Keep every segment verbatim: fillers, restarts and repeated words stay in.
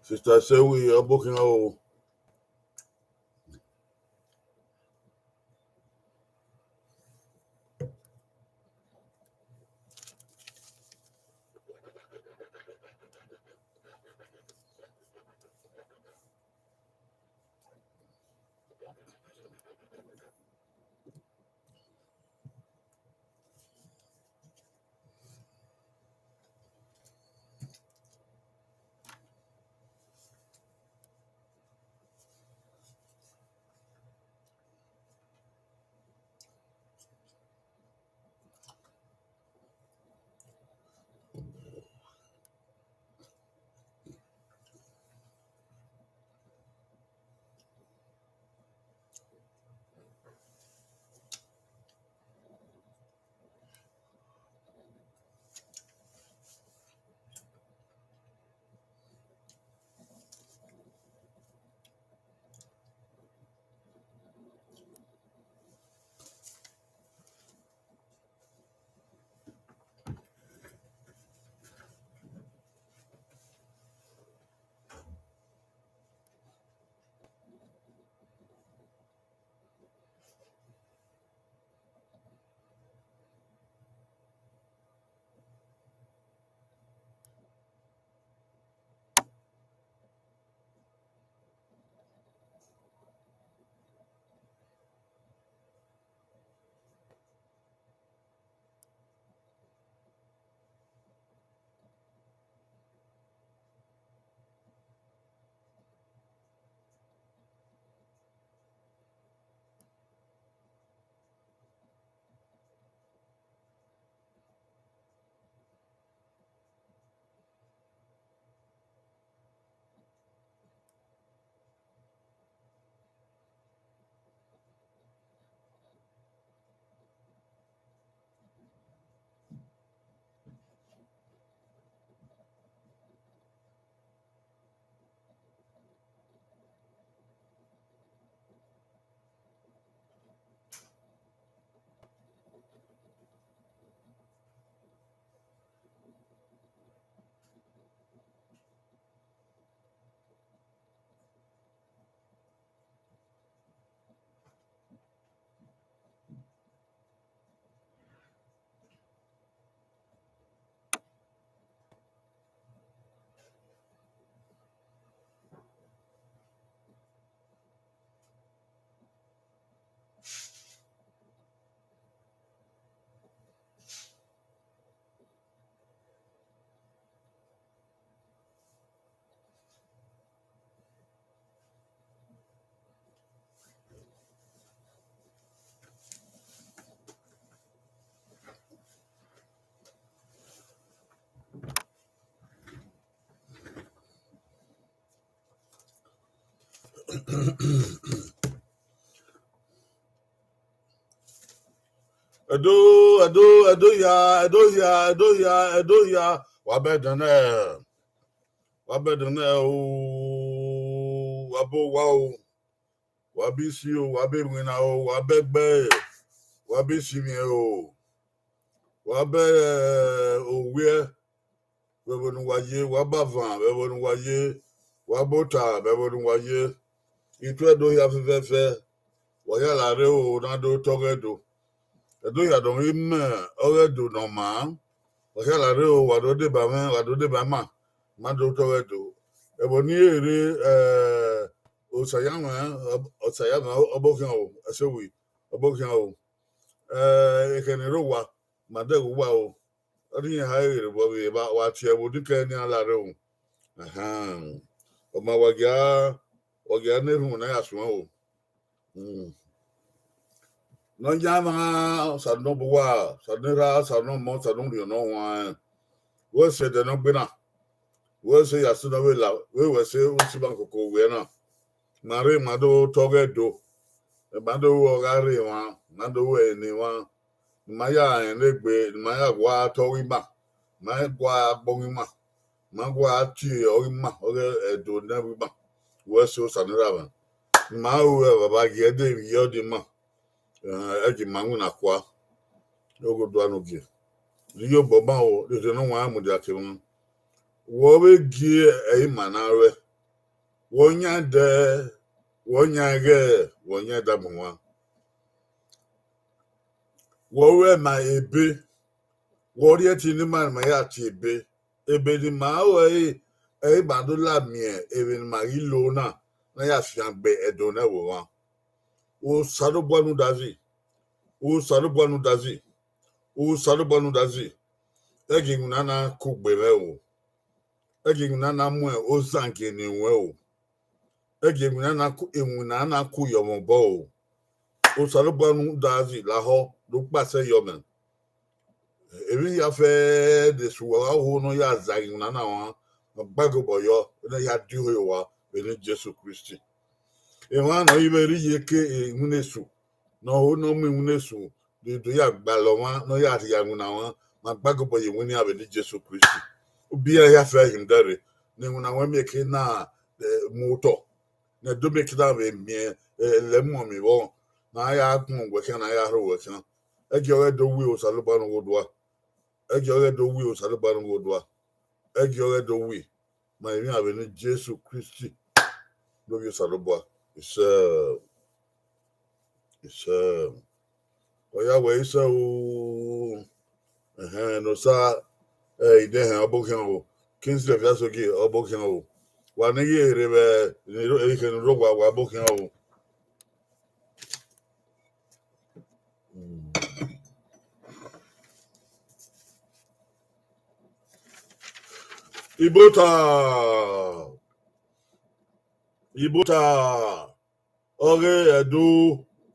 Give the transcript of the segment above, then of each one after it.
Sister Sewi, ọ bọ khian o. Ẹdo, Ẹdo, Ẹdo hia, Ẹdo hia, Ẹdo hia, Ẹdo hia. Wa bẹdẹn nẹ, wa bẹdẹn nẹ o, wa bọ owa o, wa bọ isi o, wa bọ iwinna o, wa bọ ẹgbẹe, wa bọ isimwiẹn o, wa bọ, eh, owiẹ. Vbe ẹvbo ne uwa ye, wa bọ avan vbe ẹvbo ne uwa ye, wa bọ ota vbe ẹvbo ne uwa ye. Ituẹ do hia fẹfẹfẹ, wa ya la rre o, na do tọghe Ẹdo. Ẹdo hia dọmwẹ imẹ ọghe Ẹdo ne ọ maa, wa ya la rre o, wa do deba mwẹ, wa do deba ima, ma do tọghe Ẹdo. Ẹvbo ne I rre, eh, Osa ya mwẹ, Osa ya mwẹ, ọ bọ khian o, ẹse wi, ọ bọ khian o. Eh, ekhẹ ne rre owa, ma dẹghe uwa o. Ọ rhie ha ghere vbe evba, wa tie ẹvbo ni kẹ ne iran la rre o. Ahan. Ọ ma wa gia, wa gia ne erhunmwu na ya suẹn o. Mm. Nọyaẹnmwa, Osa ne ọ bu uwa, Osa ne erha, Osa ne ọmọ, Osa ne orhiọn ne ọ huanrẹn. Wẹ sẹ ẹdẹ ne ọ gbe na, wẹ sẹ ya sẹ ne ọ vbe la, wẹ wẹ sẹ usimwa koko wiẹ na. Ma rre, ma do tọghe Ẹdo, ma do ru ọghe arre emwa, ma do ru ẹre ne emwa, ne ima ya rẹn ne egbe, ne ima ya gua tọghe ima, ma gua gbọnmwẹ ima, ma gua tie ọghe ima, ọghe Ẹdo ne ẹvbo ima, wẹ sẹ Osa ne erha mwẹ. Ne ima ru evbavba gie ẹdẹ vbe iye ọdẹ ima. Ẹghẹ ma winna kua, oghodua ne u gie. Rhie obọ ma o, rhie ne uwa mudia ke mwa. Wẹ ọ vbe gie ẹre ima na ruẹ, wẹ ọ yan dẹ, wẹ ọ yan ẹghẹ, wẹ ọ yan ẹdẹ agbọn mwa. Wẹ ọ ruẹ ma ebe, wẹ ọ rhie ẹtin ne ima, ma ya tie ebe. Ebe ne ima ru ẹre, ẹre ima do la miẹn emwi ne ima ghi lo na, ne a ya fiangbe Ẹdo ne ẹvbo mwa. Osanobua ne u da zẹ, Osanobua ne u da zẹ, Osanobua ne u da zẹ. Ẹghẹ iwinna na kugbe mwẹ o, ẹghẹ iwinna na mu ozan gie ne ruẹ o, ẹghẹ iwinna na ku, iwinna na ku yọ mwẹ obọ o. Osanobua ne u da zẹ lahọ do kpasẹ yọ mẹ. Emwi hia fẹẹrẹ ne esu wa ho ne ọ ya zẹ iwinna na mwa, ma gba ẹe obọ yọ, ne ọ ya die uhoe uwa vbe eni Jesu Kristi. Emwa ne ọ i vbe rre iyeke iwinna esu, ne ọ ho ne ọ mu iwinna esu, do ya gbalọ mwa, ne ọ ya rhie iwinna mwa, ma gba ẹe obọ ye iwinna iran vbe eni Jesu Kristi. Ubi iran hia fẹẹrẹ hin dẹrre, ne iwinna mwẹ mieke na mu otọ, ne Ẹdo mieke na vbe miẹn ẹlẹmwọmwi vbọ, ne a ya gbọn wẹ khian, ne a ya rho wẹ khian. Ẹgiẹ ọghe Ẹdo wi, Osanobua ne ugho dua. Ẹgiẹ ọghe Ẹdo wi, Osanobua ne ugho dua. Ẹgiẹ ọghe Ẹdo wi, ma emwi iran vbe eni Jesu Kristi, ne Ovbi Osanobua. Isẹ, isẹ. Ọ ya wẹ isẹ o. Ẹhẹn, ne Osa, ẹ, Idẹhẹn, ọ bọ khian o. Kingsley Ọviasogie, ọ bọ khian o. Wa ne ye rre vbe, ne ro, ekhẹ ne u rre owa, wa bọ khian o. Ibota, Ibota, ọghe Ẹdo,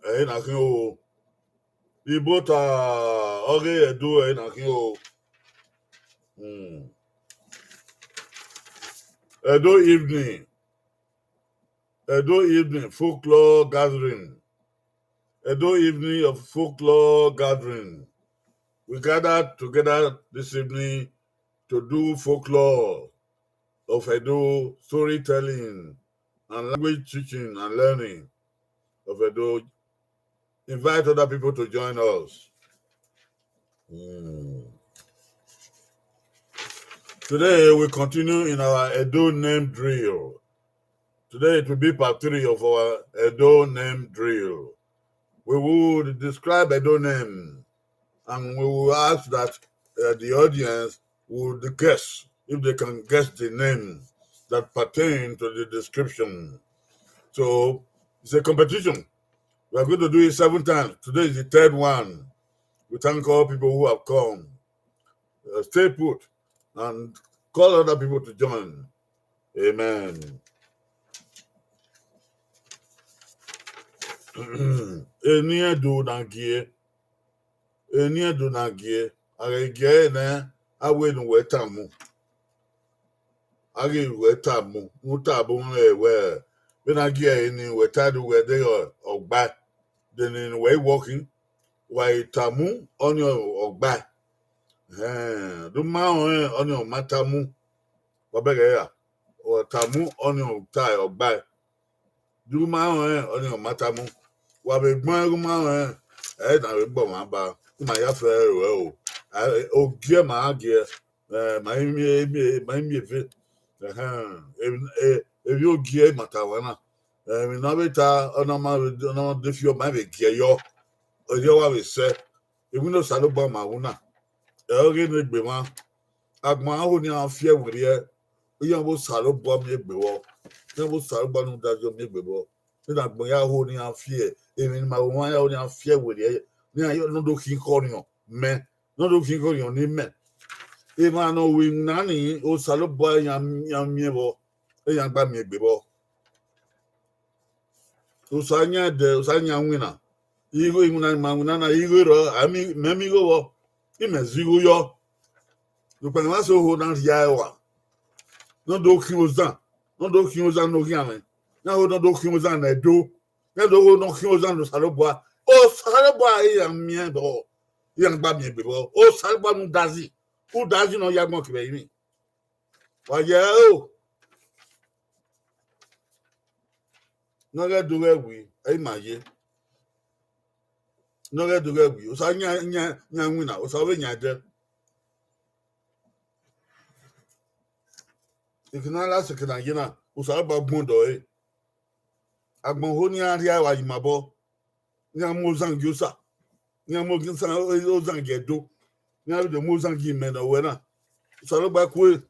ẹre na khin o. Ibota, ọghe Ẹdo, ẹre na khin o. Hmm. Ẹdo evening. Ẹdo evening folklore gathering. Ẹdo evening of folklore gathering. We gathered together this evening to do folklore of Edo, storytelling and language teaching and learning of Edo. Invite other people to join us. Hmm. Today we continue in our Edo name drill. Today it will be part three of our Edo name drill. We will describe Edo name, and we will ask that, uh, the audience would guess, if they can guess the name that pertain to the description. So it's a competition. We are going to do it seven times. Today is the third one. We thank all people who have come. Uh, stay put and call other people to join. Amen. Eni Ẹdo na gie, eni Ẹdo na gie, a ghi gie ẹre nẹ, a wẹ ne uwẹ tama. A ghi wẹ tama, ne u tama mwẹ wẹ, vbene a gie ẹre ni, wẹ ta do wẹ deghẹ ọgbae, de ne wẹ i wọ khin, wa i tama ọnii ọgbae. Ẹhẹn, de u ma rẹn ọnii ọ ma tama, wa bẹghe ra, ọ tama ọnii ọ ta ọgbae. De u ma rẹn ọnii ọ ma tama, wa vbe gbẹn ẹre, u ma rẹn, ẹ na vbe gbe ọmwa ba, ima ya fẹ ruẹ o. A, ogie ma gie, ẹ, ma i miẹn, ma i miẹn eve. Ẹhẹn, emwi, e, emwi ogie ma ta wa na. Emwi ne a vbe ta, ọ na ma, ọ na ma de fi ọ ma vbe gie yọ. Erriọ wa vbe sẹ. Emwi ne Osanobua ma ru na, ẹ, ọghe ne egbe mwa, agbọn a ho ne iran fi ẹe werriẹ, iran vbe Osanobua miẹn egbe vbọ, iran vbe Osanobua ne u da zẹ miẹn egbe vbọ. Iran agbọn ya ho ne iran fi ẹe, emwi ne ima vbe mwa ya ho ne iran fi ẹe werriẹ, ne iran ya, ne ọ do khin khọriọn mẹ, ne ọ do khin khọriọn ne imẹ. Emwa ne ọ ru iwinna ni, Osanobua iran, iran miẹn vbọ, iran gba miẹn egbe vbọ. Osa yan ẹdẹ, Osa yan winna. Igho iwinna, ima winna na, igho rrọọ, a mi, mẹ miẹn igho vbọ, imẹ zẹ igho yọ. Sokpan ne a so ho na rhia ẹre rua, ne ọ do khian ozan, ne ọ do khian ozan ne oghian mwẹ, ne a ho ne ọ do khian ozan ne Ẹdo, ne a do ho ne ọ khian ozan ne Osanobua. Osanobua iran miẹn vbọ, iran gba miẹn egbe vbọ. Osanobua ne u da zẹ, u da zẹ ne ọ ya agbọn ke vbe ẹrinmwi. Wa ye ẹre o. Ne ọ ghẹ do ghẹ wi, ẹ i ma ye. Ne ọ ghẹ do ghẹ wi, Osa yan, yan, yan winna, Osa vbe yan ẹdẹ. Ekena la sẹ ekena ye na, Osanobua gbọn dọ ẹre. Agbọn ho ne iran rhia wa yi ma obọ, iran mu ozan gie Osa, iran mu ozan, ozan gie Ẹdo, iran vbe do mu ozan gie imẹ ne ọ wẹ na. Osanobua kue,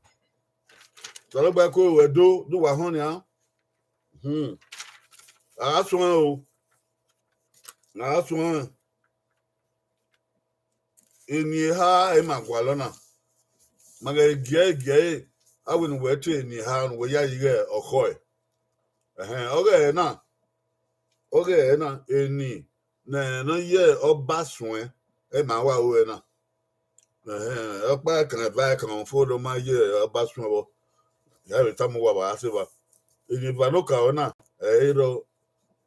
Osanobua kue, wẹ do, do wa họn nian. Hmm. A gha suẹn o, a gha suẹn. Eni eha ẹre ima gualọ na. Ma ghẹ gie ẹre, gie ẹre, a wẹ ne uwẹ te eni eha ne uwẹ ya yi ighẹ ọkhọe. Ẹhẹn, ọghe ẹre na, ọghe ẹre na, eni ne ọ ye ọba suẹn, ẹre ima wa ru ẹre na. Ẹhẹn, ọkpa ẹkan eva ẹkan fo do ma ye ọba suẹn vbọ. Ya vbe tama uwa vbe a se evba. Eni eva ne okaro na, ẹ i rrọọ.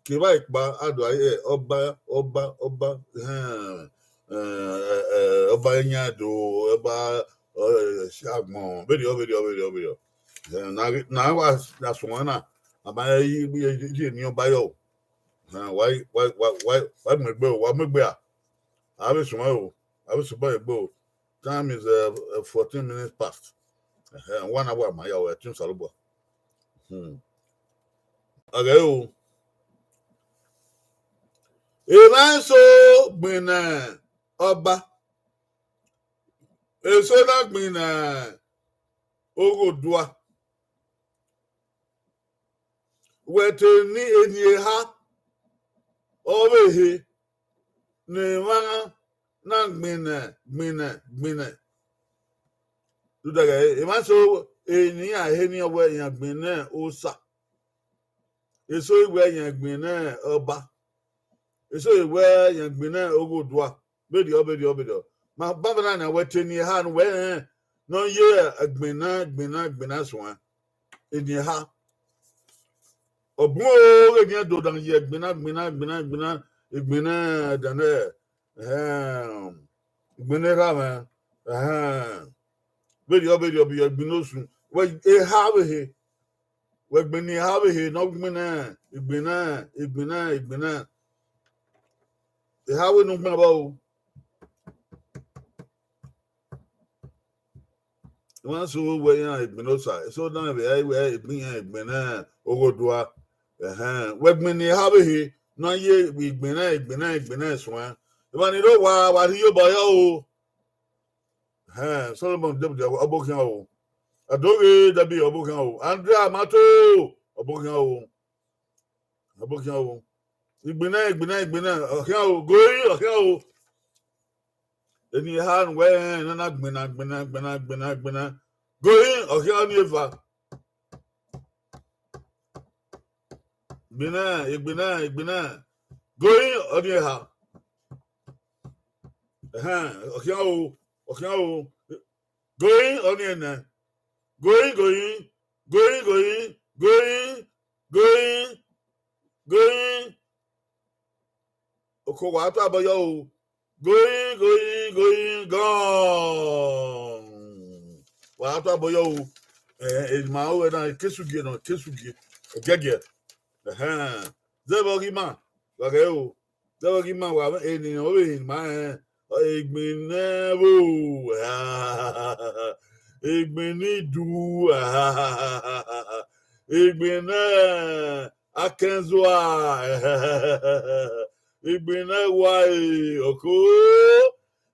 Kevbe ikpa, a do a ye ọba, ọba, ọba, ẹhẹn, ẹ, ẹ, ẹ, ọba Iyan do, ọba, ẹ, Siagbọn, vberriọ, vberriọ, vberriọ, vberriọ. Ẹ, na, na wa, na suẹn na, a ma ye, ye, ye, ye eni ọba yọ. Ẹ, wa, wa, wa, wa, wa mu egbe o, wa mu egbe a. A vbe suẹn o, a vbe suẹn egbe o. Time is, uh, uh, fourteen minutes past. Ẹhẹn, one hour ma ya wẹ tun Osanobua. Hmm. Ọghe o. Emwa eso gbinna ọba. Eso na gbinna oghodua. Wẹ te eni, eni eha, ọ vbe he ne emwa na gbinna, gbinna, gbinna. Rhunmwuda ghẹ emwa eso, eni iran he ni wẹ iran gbinna Osa. Eso i wẹ iran gbinna ọba. Eso i wẹ iran gbinna oghodua. Vberriọ, vberriọ, vberriọ. Ma banbanna nian wẹ te eni eha ne uwẹ rẹn ne ọ ye gbinna, gbinna, gbinna suẹn. Eni eha. Ọ bun oghe ne iran do dan ye gbinna, gbinna, gbinna, gbinna, gbinna dan nẹ, ẹhẹn, gbinna erha mwẹ, ẹhẹn. Vberriọ, vberriọ, vberriọ, gbinna osun. Wẹ eha vbe he. Wẹ gbinna eha vbe he ne ọ gbinna, igbinna, igbinna, igbinna. Eha wẹ ne u gbẹn vbọ o. Emwa eso wẹ iran egbinna Osa, eso na vbe a wẹ egbinna iran egbinna oghodua. Ẹhẹn, wẹ gbinna eha vbe he ne ọ ye igbinna, igbinna, igbinna suẹn. Emwa ni rre owa, wa rhie iyobọ yọ o. Ẹhẹn, Solomon David ọbokhian o. Adoghe David ọbokhian o. Andrea Mato ọbokhian o. Ọbokhian o. Igbinna, igbinna, igbinna, ọ khian o. Goi, ọ khian o. Eni eha ne uwẹ rẹn ne ọ na gbinna, gbinna, gbinna, gbinna, gbinna. Goi, ọ khian ọnii eva. Igbinna, igbinna, igbinna. Goi, ọnii eha. Ẹhẹn, ọ khian o, ọ khian o. Goi, ọnii ẹnẹ. Goi, goi, goi, goi, goi, goi, goi. Oko wa tọ abọ yọ o. Goi, goi, goi, gọn. Wa tọ abọ yọ o. Eh, eh, ma o na kesugie nọ, kesugie. Gẹgẹ. Ẹhẹn. Zẹvbe ọ ghi ma, wa ghẹ o. Zẹvbe ọ ghi ma wa eni ọ vbe hin ma rẹn. Egbinna ẹvbo. Egbinna idu. Egbinna akẹnzua. Egbinna ẹwa e, ọko.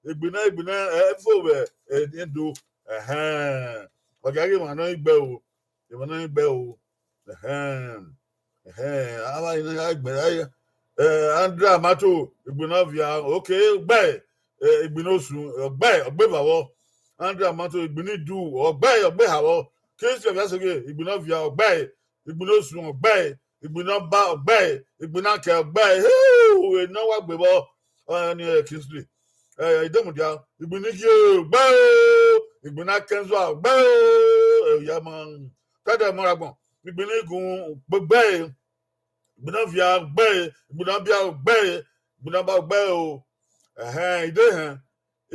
Egbinna, egbinna ẹvbo vbe eni do. Ẹhẹn. Ọ gha ghi emwa ne ọ i gbe o. Emwa ne ọ i gbe o. Ẹhẹn. Ẹhẹn. Avbe eni gha gbe, eh, Andrea Mato, igbinna ovia, okay, gbe, eh, igbinna osun, ọ gbe, ọ gbe vbe vbọ. Andrea Mato, igbinna idu, ọ gbe, ọ gbe vbe vbọ. Christian vbe aseghe, igbinna ovia, ọ gbe, igbinna osun, ọ gbe, igbinna ọba, ọ gbe, igbinna akẹ, ọ gbe. Hei, ena wa gbe vbọ. Ọni, eh, Kingsley. Eh, Idemudia, igbinna igie, ọ gbe o, igbinna akẹnzua, ọ gbe o, eh, ya ma, tẹdẹ mọ ra gbọn, igbinna igun, ọ gbe e, igbinna ovia, ọ gbe e, igbinna ọba, ọ gbe e, igbinna ọba, ọ gbe o. Ẹhẹn, ide hẹn,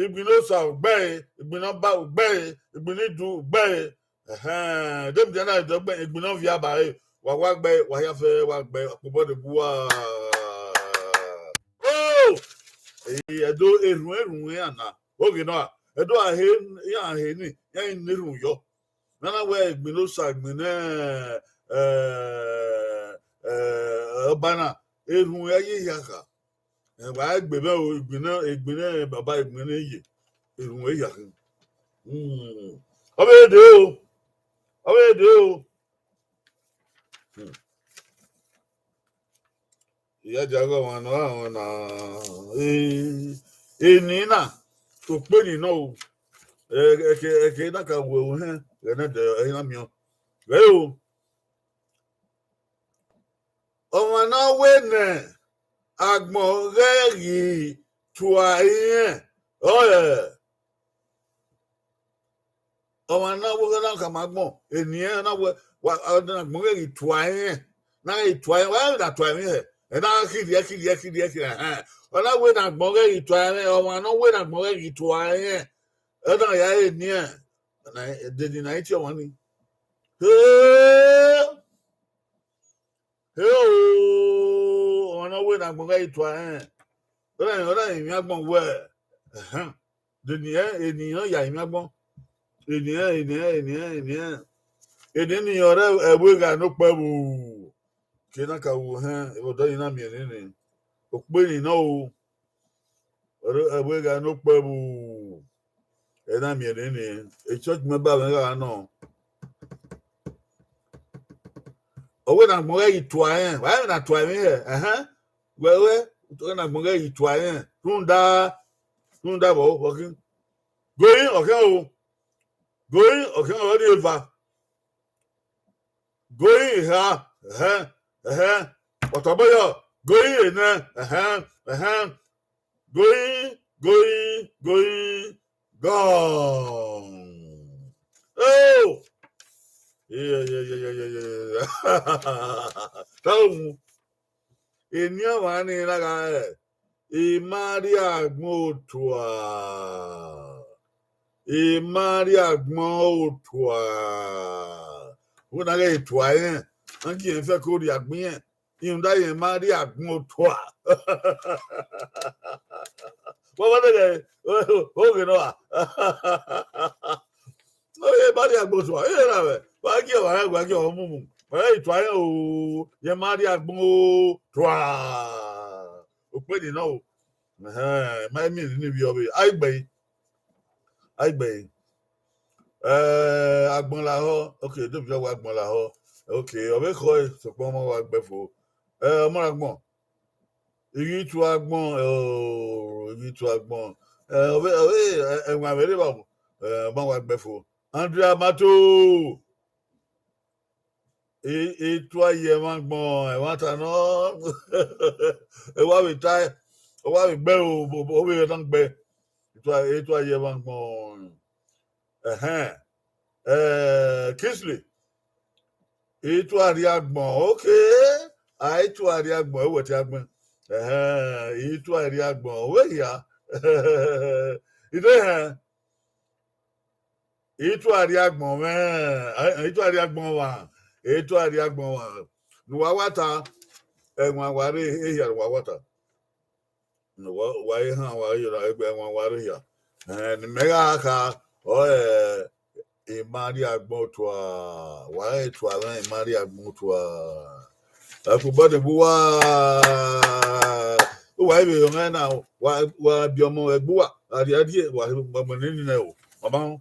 igbinna osa, ọ gbe e, igbinna ọba, ọ gbe e, igbinna idu, ọ gbe e. Ẹhẹn, Idemudia na dọgbe igbinna ovia ba re, wa wa gbe, wa hia fẹ, wa gbe, ọkpobọ de gu uwa. Oh! Ẹdo erhunmwu erhunmwu iran na, oghẹ nọ, Ẹdo a he, iran he ni, iran i na erhunmwu yọ. Ne a na wẹ egbinna Osa, egbinna, eh, eh, Ọba na, erhunmwu ẹre ye hia kha. Ẹ wa gbe mwẹ o, egbinna, egbinna baba, egbinna iye, erhunmwu ehia khin. Hmm. Ọ vbe dee o, ọ vbe dee o. Hmm. Iya dia ghe ọmwa ne ọ ra wọn na, eh, eni na, okpeni nọ o. Ẹ, ẹke, ẹke na ka wẹ ohẹn, ghẹ nẹdẹ, ẹ i na miẹn. Ghẹ o. Ọmwa ne ọ wẹ ne agbọn ghẹ ghi tua irẹn, ọre ọmwa ne ọ wẹ na khama agbọn, eni ẹnrẹn na wẹ, wa, ne agbọn ghẹ ghi tua irẹn, na ghi tua irẹn, wa na tua irẹn hẹ, ẹ na khirhiẹ, khirhiẹ, khirhiẹ, khirhiẹ, ẹhẹn. Ọ na wẹ ne agbọn ghẹ ghi tua irẹn, ọmwa ne ọ wẹ ne agbọn ghẹ ghi tua irẹn, ọ na ya eni ẹnrẹn, na, deni na i tie ọmwa ni. Hee! Hee o, ọmwa ne ọ wẹ ne agbọn ghẹ ghi tua irẹn. Ọ na, ọ na rinmwian agbọn wẹ, ẹhẹn, deni ẹ, eni ne ọ ya rinmwian agbọn. Eni ẹ, eni ẹ, eni ẹ, eni ẹ. Eni ni ọre ẹvbo egha ne okpẹvbo. Ke na ka ru ohẹn, vbe ọdọ ni na miẹn nene. Okpeni nọ o. Ọre ẹvbo egha ne okpẹvbo. Ẹ na miẹn nene. E church member mwẹ gha nọ. Ọ wẹ ne agbọn ghẹ ghi tua irẹn, wa na tua irẹn hẹ, ẹhẹn. Wẹ wẹ, ọ wẹ ne agbọn ghẹ ghi tua irẹn. Rhunmwuda, rhunmwuda vbọ, vbọ khin. Going, ọ khian o. Going, ọ khian o, ọ rhie eva. Going eha, ẹhẹn, ẹhẹn. Ọtọbọyọ, going enẹ, ẹhẹn, ẹhẹn. Going, going, going, gone. Oh! Yeah, yeah, yeah, yeah, yeah, yeah. Tau mu. Eni ọmwa ni na gha re, I ma rrie agbọn otua. I ma rrie agbọn otua. Wẹ na ghẹ tua irẹn, a gie ẹfe ko rrie agbọn irẹn. Rhunmwuda irẹn ma rrie agbọn otua. Wa wa dẹghe, oghẹ nọ a. Ọ ye ma rrie agbọn otua, ẹ na mwẹ, wa gie ọmwa rẹn, wa gie ọmwa mumu. Wa ghẹ tua irẹn o, irẹn ma rrie agbọn otua. Okpeni nọ o. Ẹhẹn, ma miẹn eni ni vbiẹ ọvbehe. A i gbe ẹre. A i gbe ẹre. Eh, agbọn lahọ. Okay, do vbiẹ wa agbọn lahọ. Okay, ọ vbe khọe, sokpan ọ ma wa gbe fo. Eh, ọmọ agbọn. I ghi tua agbọn, oh, I ghi tua agbọn. Eh, ọ vbe, ọ vbe, eh, ẹwaẹn vbe rre evba, eh, ọ ma wa gbe fo. Andrea Mato. I, I tua ye ẹmwẹ agbọn, ẹmwata nọ. Ẹ wa vbe tae, ọ wa vbe gbe o, o, o vbe na gbe. I tua, I tua ye ẹmwẹ agbọn. Ẹhẹn. Eh, Kingsley. I tua rrie agbọn, okay. A i tua rrie agbọn, ẹ wẹ te agbọn. Ẹhẹn, I tua rrie agbọn, wẹ hia. I de hẹn. I tua rrie agbọn mwẹ, I tua rrie agbọn mwa, I tua rrie agbọn mwa. Ne uwa wa ta, ẹwaẹn wa rre ehia ne uwa wa ta. Ne uwa, uwa i han, uwa i yọrọ egbe ẹwaẹn wa rre ehia. Eh, ne imẹ gha kha, ọ, eh, I ma rrie agbọn otua, wa i tua mwẹ, I ma rrie agbọn otua. Ẹkhuba ne egbe uwa, uwa i vbe rhie ọnrẹn na, wa, wa biẹ ọmọ ẹgbe uwa, a rhie, a rhie, wa, wa mu nene nẹ o, mama.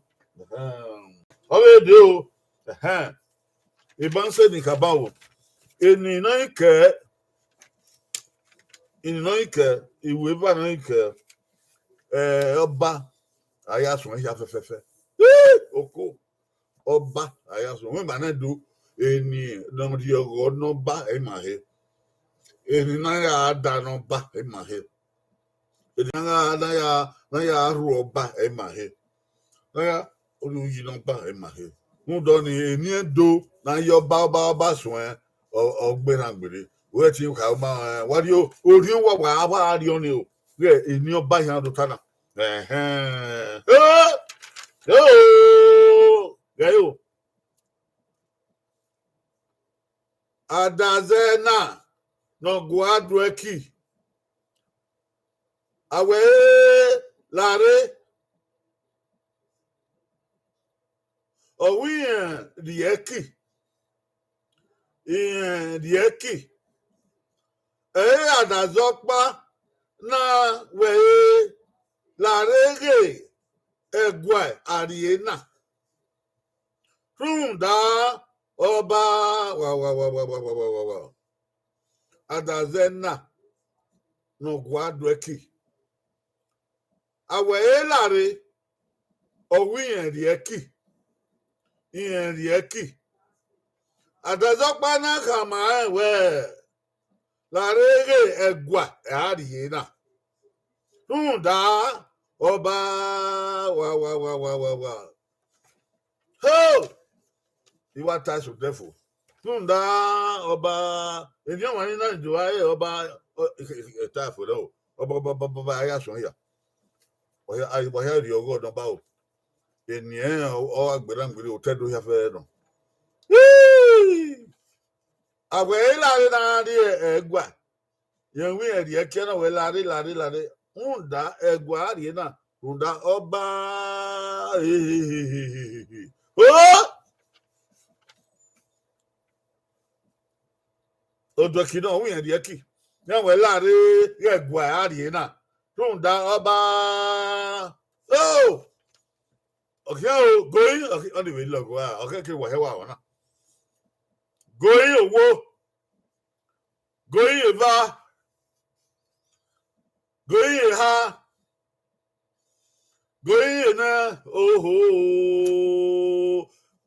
Ọ vbe dee o, ẹhẹn. Eban sẹ ni khaba o. Eni ne ọ i kẹ, eni ne ọ i kẹ, iweva ne ọ i kẹ, eh, ọba, a ya suẹn hia fẹfẹfẹ. Ih, oko, ọba, a ya suẹn. Wẹ ma na do, eni ne ọ rhie ọghọ ne ọba, ẹ i ma he. Eni ne a ya da ne ọba, ẹ i ma he. Eni ne a ya, ne a ya, ne a ya rhu ọba, ẹ i ma he. Ne a ya rhu uyi ne ọba, ẹ i ma he. Rhunmwuda ọnii, eni Ẹdo ne a ya ọba, ọba, ọba suẹn, ọ, ọ gbe erhan gberra. Wẹ te kha ma, eh, wa rhie o, orhiọn uwa wa, wa rhie ọnii o. Ghẹ eni ọba hia do ta na. Ẹhẹn. Eh! Eh! Ghẹ yo. Adazẹ na ne ọ gua do ẹki. A wẹ e la rre, ọ wẹ irẹn rhie ẹki, irẹn rhie ẹki. Ẹ i re adazẹ ọkpa na wẹ e la rre ghe ẹguae a rhie na. Rhunmwuda ọba wa wa wa wa wa wa wa wa wa, adazẹ na ne ọ gua do ẹki. A wẹ e la rre, ọ wẹ irẹn rhie ẹki, irẹn rhie ẹki. Adazẹ ọkpa na khama rẹn wẹẹ, la rre ghe ẹguae a rhie na. Rhunmwuda ọba wa wa wa wa wa wa. Ho! I wa ta eso dẹfo. Rhunmwuda ọba, eni ọmwa ni na do a re ọba, ọ, e, e, e, ta fo rẹ o. Ọba, ọba, ọba, ọba, ọba, a ya suẹn ya. Ọ ya, a, ọ ya rhie ọghọ nọ ọba o. Eni ẹnrẹn ọ, ọ gha gberra mgbere otọ Ẹdo hia fẹẹrẹ nọ. Hii! A wẹ e la rre na rhie ẹguae. Rẹn wẹ irẹn rhie ẹki na wẹ la rre, la rre, la rre. Rhunmwuda ẹguae a rhie na, rhunmwuda ọba. O! Oduẹki na, ọ wẹ irẹn rhie ẹki. Rẹn wẹ la rre, ghẹ ẹguae a rhie na. Rhunmwuda ọba. O! Ọ khian o, goi, ọ khian, ọ ni vbe lọgọ a, ọ khian ke wa hẹ wa na. Goi owo. Goi eva, goi eha, goi enẹ, oho.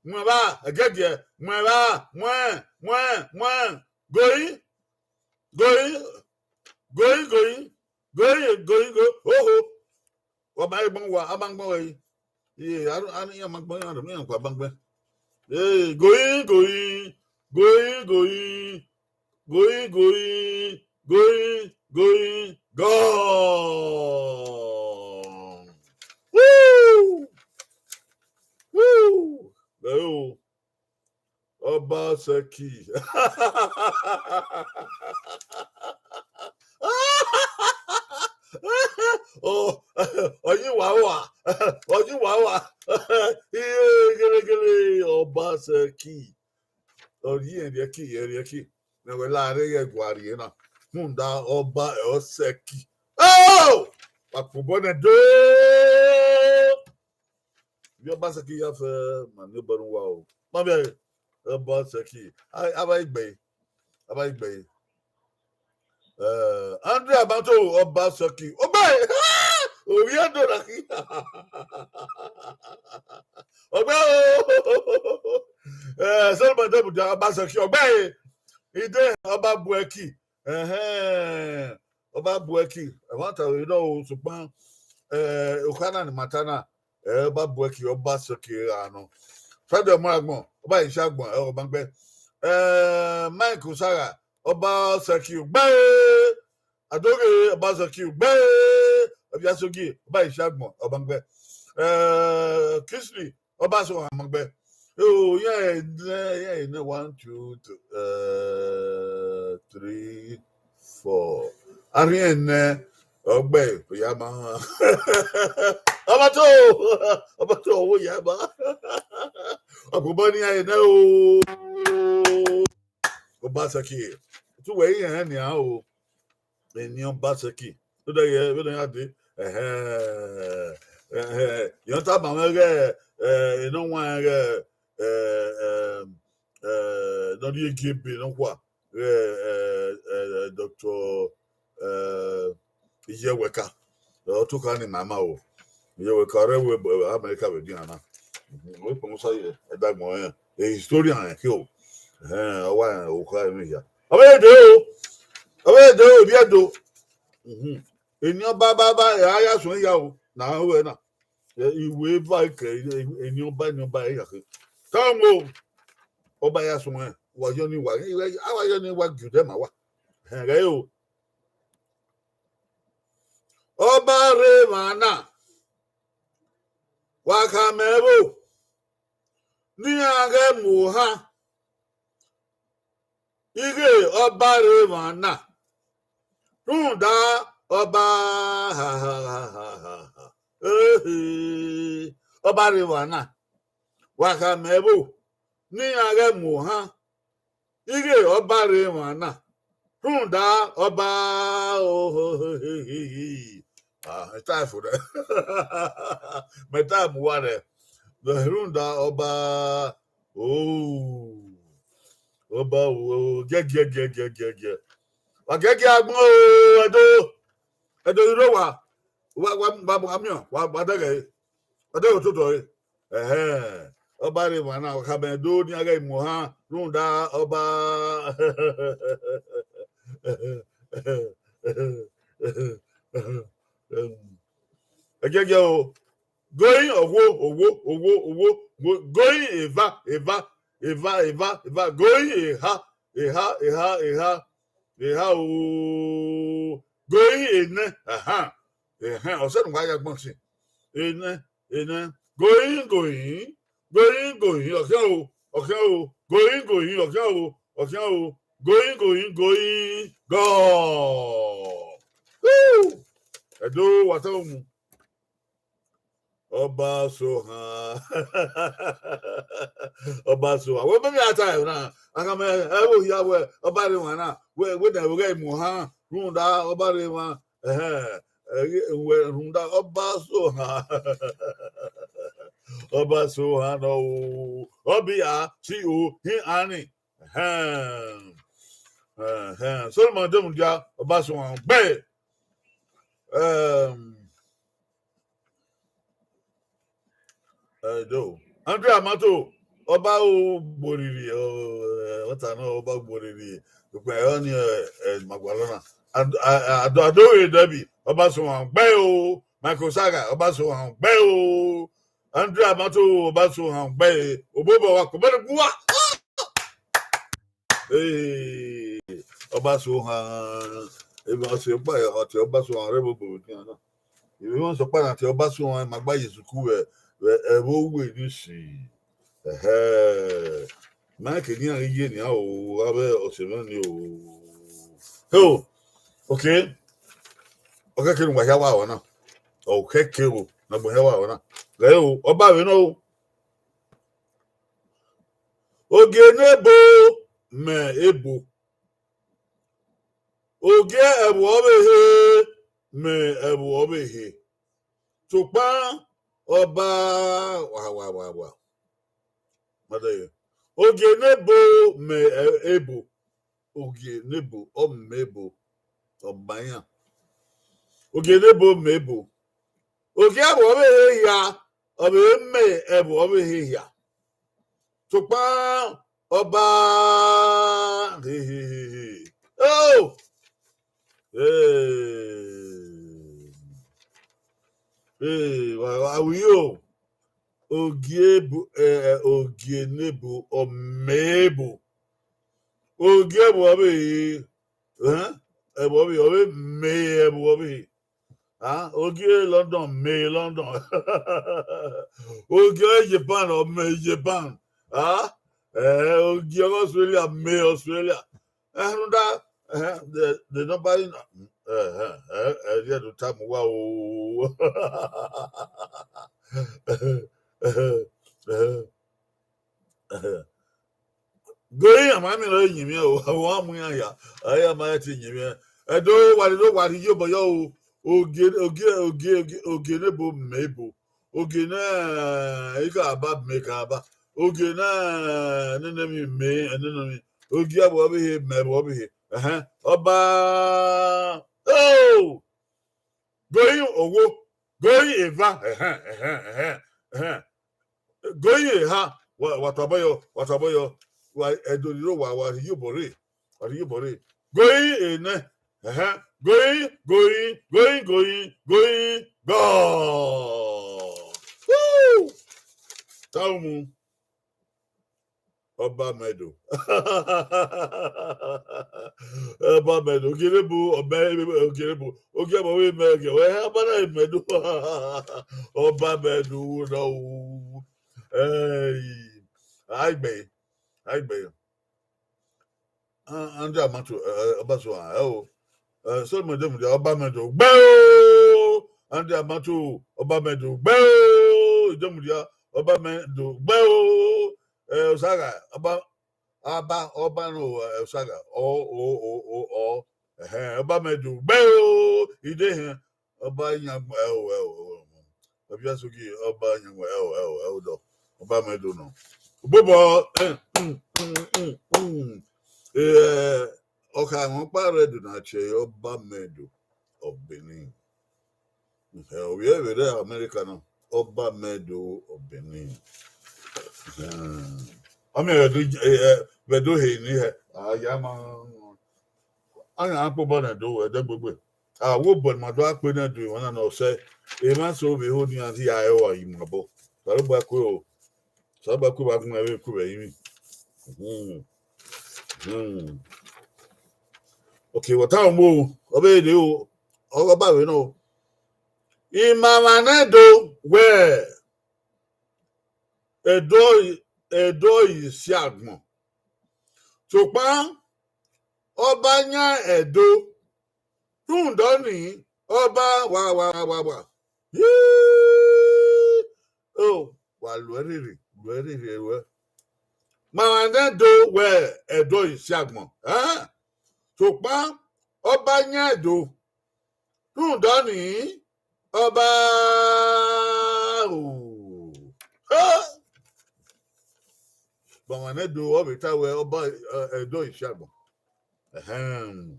Mu ẹvba, ẹgẹgiẹ, mu ẹvba, mu ẹn, mu ẹn, mu ẹn. Goi, goi, goi, goi, goi, goi, goi, oho. Wa ma gbe wa, a ma gbe wẹ. Iye, a, a, iran ma gbe, iran, iran kua ma gbe. Ee, goi, goi, goi, goi, goi, goi, goi, goi, gone. Woo! Woo! Ẹ o. Ọba Sẹki. Ọ, ọ yi wa wa. Ọ yi wa wa. Iye gelegele Ọba Sẹki. Ọ yi ẹn rhie ẹki, ẹn rhie ẹki. Ne wẹ la rre ghẹ ẹguae rhie na. Rhunmwuda ọba ẹ ọ Sẹki. Oh! Wa kpobọ nẹ do. Ivbi Obaseki ya fẹ ma ne obọ ne uwa o. Ma vbe Obaseki. A, a vba igbe. A vba igbe. Eh, Andrew Abato Obaseki. Ogbe! Ovbi Ẹdo na khin. Ogbe o. Eh, Solomon Debuda Obaseki. Ogbe. Ide ọba bu ẹki. Ẹhẹn. Ọba bu ẹki, ẹmwata vbe nọ o, sokpan, eh, okha na ni ma ta na, eh, ọba bu ẹki, Obaseki ra nọ. Friday Ọmọragbọn, Ọba Ishagbọn, eh, Ọbagbẹ. Eh, Mike Osagha, Obaseki ogbe. Adoghe, Obaseki ogbe. Obiasogie, Ọba Ishagbọn, Ọbagbẹ. Eh, Kingsley, Ọba sẹ ọmwa ma gbe. O, iran nẹ, iran nẹ, one, two, three, eh, three, four. Arhiẹn nẹ, ọgbe, ya ma. Ọba to, ọba to, ọwọ ya ma. Agbobọ ne iran nẹ o. Obaseki. Tu wẹ iran nian o. Eni Obaseki. Vbene ọ ye, vbene ọ ya dee. Ẹhẹn. Ẹhẹn. Iran tama mwẹ ighẹ, eh, ene ọ wan ighẹ, eh, eh, eh, ne ọ rhie gie ebe nọkhua, ighẹ, eh, eh, Doctor, eh, Iyẹwẹka. Ọ tokha ni ma ma o. Iyẹwẹka ọre vbe America vbe dian na. Mhm. Ọ kpọnmwẹ osa ye, ẹdagbọn rẹn. E historian rẹn ke o. Ẹhẹn, ọ wa rẹn okha emwi hia. Ọ vbe de o. Ọ vbe de o, ivbi Ẹdo. Mhm. Eni ọba ba ba, a ya suẹn ya o, na ru ẹna. Ẹ, iwe eva ke, eni ọba, eni ọba ya khe. Tamo, ọba ya suẹn, wa yọ ni wa, a wa yọ ni wa gie odẹ ma wa. Hẹn, ghẹ o. Ọba rre emwa na, wa khama ẹvbo, ne iran ghẹ mu ohan. Ighẹ ọba rre emwa na, rhunmwuda Ọba, ha, ha, ha, ha, ha, ha. Ehe, ọba rre emwa na. Wa khama ẹvbo ne iran ghẹ mu ohan ighẹ ọba rre emwa na. Rhunmwuda ọba, ohohohoho. Ah, time for that. My time wa rẹ. Rhunmwuda ọba, oh. Ọba, oh, giẹgiẹ, giẹgiẹ, giẹgiẹ. Wa giẹgiẹ agbọn o, Ẹdo. Ẹdo, I rre owa. Wa, wa, wa, wa miẹn, wa, wa dẹghẹ. Wa dẹghẹ ototọ re. Ẹhẹn. Ọba rre emwa na, wa khama Ẹdo ne iran ghẹ mu ohan, rhunmwuda ọba. Ẹgiẹgiẹ o. Going owo, owo, owo, owo, go-, going eva, eva, eva, eva, eva, going eha, eha, eha, eha, eha o, going enẹ, aha, ẹhẹn, ọ sẹ ne uwa ya gbọn sin, enẹ, enẹ, going, going, going, ọ khian o, ọ khian o, going, going, ọ khian o, ọ khian o, going, going, going, gọ. Woo! Ẹdo, wa ta mu. Ọba Sohan. Ọba Sohan. Wẹ mẹ a ta ẹre na. A khama ẹvbo hia wẹ ọba rre emwa na. Wẹ, wẹ dẹ vbe ghẹ mu ohan. Rhunmwuda ọba rre emwa. Ẹhẹn. Ẹghe wẹ rhunmwuda ọba Sohan. Ọba Sohan nọ o. Ọba a si o hin ani. Ẹhẹn. Ẹhẹn. Solomon de mudia, ọba Sohan gbe. Ẹm, Ẹdo. Andrew Amato, ọba Ugboriri, ọ, ẹ, ọta nọ, ọba Ugboriri. Okpia ẹre ọnii, ẹ, ẹ, ma gualọ na. Ad-, a, a, Ado, Ado Edebi, ọba Sohan gbe o. Michael Saga, ọba Sohan gbe o. Andrew Amato, ọba Sohan gbe. Obobọ wa kobere gua. Ee, ọba Sohan, emwi ọse ọkpa, ọte ọba Sohan rre vbe obọ vbe nian na. Emwi ọse ọkpa na te ọba Sohan, ma gba Jesu ku vbe, vbe ẹvbo uwẹ ni si. Ẹhẹ. Ma ke nian ghi ye nian o, avbe ọse mwẹ ni o. Ho, okay. Ọ kẹkẹ ne uwa hia wa ruẹ na. Ọ kẹkẹ vbo ne agbọn hia wa ruẹ na. Ghẹ o, ọba vbe nọ o. Ogie ne ebo mẹ ebo. Ogie ẹvbo ọvbehe mẹ ẹvbo ọvbehe. Sokpan ọba wa, wa, wa, wa. Mother, ogie ne ebo mẹ ebo. Ogie ne ebo, ọ mẹ ebo. Ọ ma iran. Ogie ne ebo mẹ ebo. Ogie ẹvbo ọvbehe hia, ọ vbe mẹ ẹvbo ọvbehe hia. Sokpan ọba, hehehehe. Oh! Ee. Ee, wa, wa wi o. Ogie ebo, ẹ, ẹ, ogie ne ebo, ọ mẹ ebo. Ogie ẹvbo ọvbehe, ẹn? Ẹvbo ọvbehe, ọ vbe mẹ ẹvbo ọvbehe. Ah, ogie London, mẹ London. Ogie Japan, ọ mẹ Japan. Ah, eh, ogie Australia, mẹ Australia. Eh, rhunmwuda, eh, the, the number in, eh, eh, eh, eh, yeah, the time, wow. Going, a ma miẹn ne ọ re yinmwiẹn o, a wa mu iran ya, a ya ma ya te yinmwiẹn. Ẹdo, wa rhie, wa rhie iyobọ yọ o. Ogie, ogie, ogie, ogie, ogie ne ebo mẹ ebo. Ogie ne, eh, Ikaba mẹ Ikaba. Ogie ne, eh, nene mi mẹ, eh, nene mi. Ogie ẹvbo ọvbehe mẹ ẹvbo ọvbehe. Ẹhẹn. Ọba, oh! Going owo, going eva. Ẹhẹn, ẹhẹn, ẹhẹn, ẹhẹn. Going eha, wa, wa tobọ yọ, wa tobọ yọ. Wa Ẹdo riro wa, wa rhie iyobọ rre, wa rhie iyobọ rre. Going enẹ, ẹhẹn, going, going, going, going, going, gọ. Woo! Ta umu. Ọba mẹ do. Ọba mẹ do. Ogie ne ebo, ọba, ogie ne ebo. Ogie ọba vbe mẹ, ogie, wẹ ọba na mẹ do. Ọba mẹ do, wo na o. Hey. Aigbe. Aigbe. Ah, Andrew Amato, eh, eh, ọba Sohan, ẹ o. Eh, Solomon Idemudia, Ọba Mẹdo, gbe o! Andy Amato, Ọba Mẹdo, gbe o! Idemudia, Ọba Mẹdo, gbe o! Eh, Osaga, Ọba, Aba, Ọba no, eh, Osaga, ọ, o, o, o, ọ. Ẹhẹn, Ọba Mẹdo, gbe o! Idehẹn, Ọba Iyangbọn, ẹ o, ẹ o, ẹ o. Ọbia Sogi, Ọba Iyangbọn, ẹ o, ẹ o, ẹ o dọ. Ọba Mẹdo nọ. Obobọ, eh, mm, mm, mm, mm. Eh, ọkha ẹmwẹ ọkpa rre Ẹdo na tie ẹre Ọba Mẹdo of Benin. Eh, ovbi ẹre vbe rre America na, Ọba Mẹdo of Benin. Eh, ọ miẹn vbe Ẹdo, eh, eh, vbe Ẹdo he ni hẹ, a ya ma, a ya kpe obọ ne Ẹdo, ẹdẹ gbegbe. A wo obọ ne ima do gha kpe ne Ẹdo, emwa na nọ sẹ, emwa so vbe ho nian hia ẹre ọre ima obọ. Osanobua kue o, Osanobua kue vbe agbọn, vbe kue vbe ẹrinmwi. Hmm. Hmm. Okay, vbe ọ tama mu o, ọ vbe rre o, ọ gha ba vbe nọ. Ima mwa ne Ẹdo wẹ, Ẹdo, Ẹdo isi agbọn. Sokpan, Ọba yan Ẹdo. Rhunmwuda ọnii, Ọba wa, wa, wa, wa, wa. Yii! O, wa lu ẹre rhirhi, lu ẹre rhirhi ruẹ. Ma mwa ne Ẹdo wẹ, Ẹdo isi agbọn. Ẹn? Sokpan, Ọba yan Ẹdo. Rhunmwuda ọnii, Ọba o. Ha! Ma mwa ne Ẹdo, ọ vbe ta wẹ Ọba, eh, Ẹdo isi agbọn. Ẹhẹn.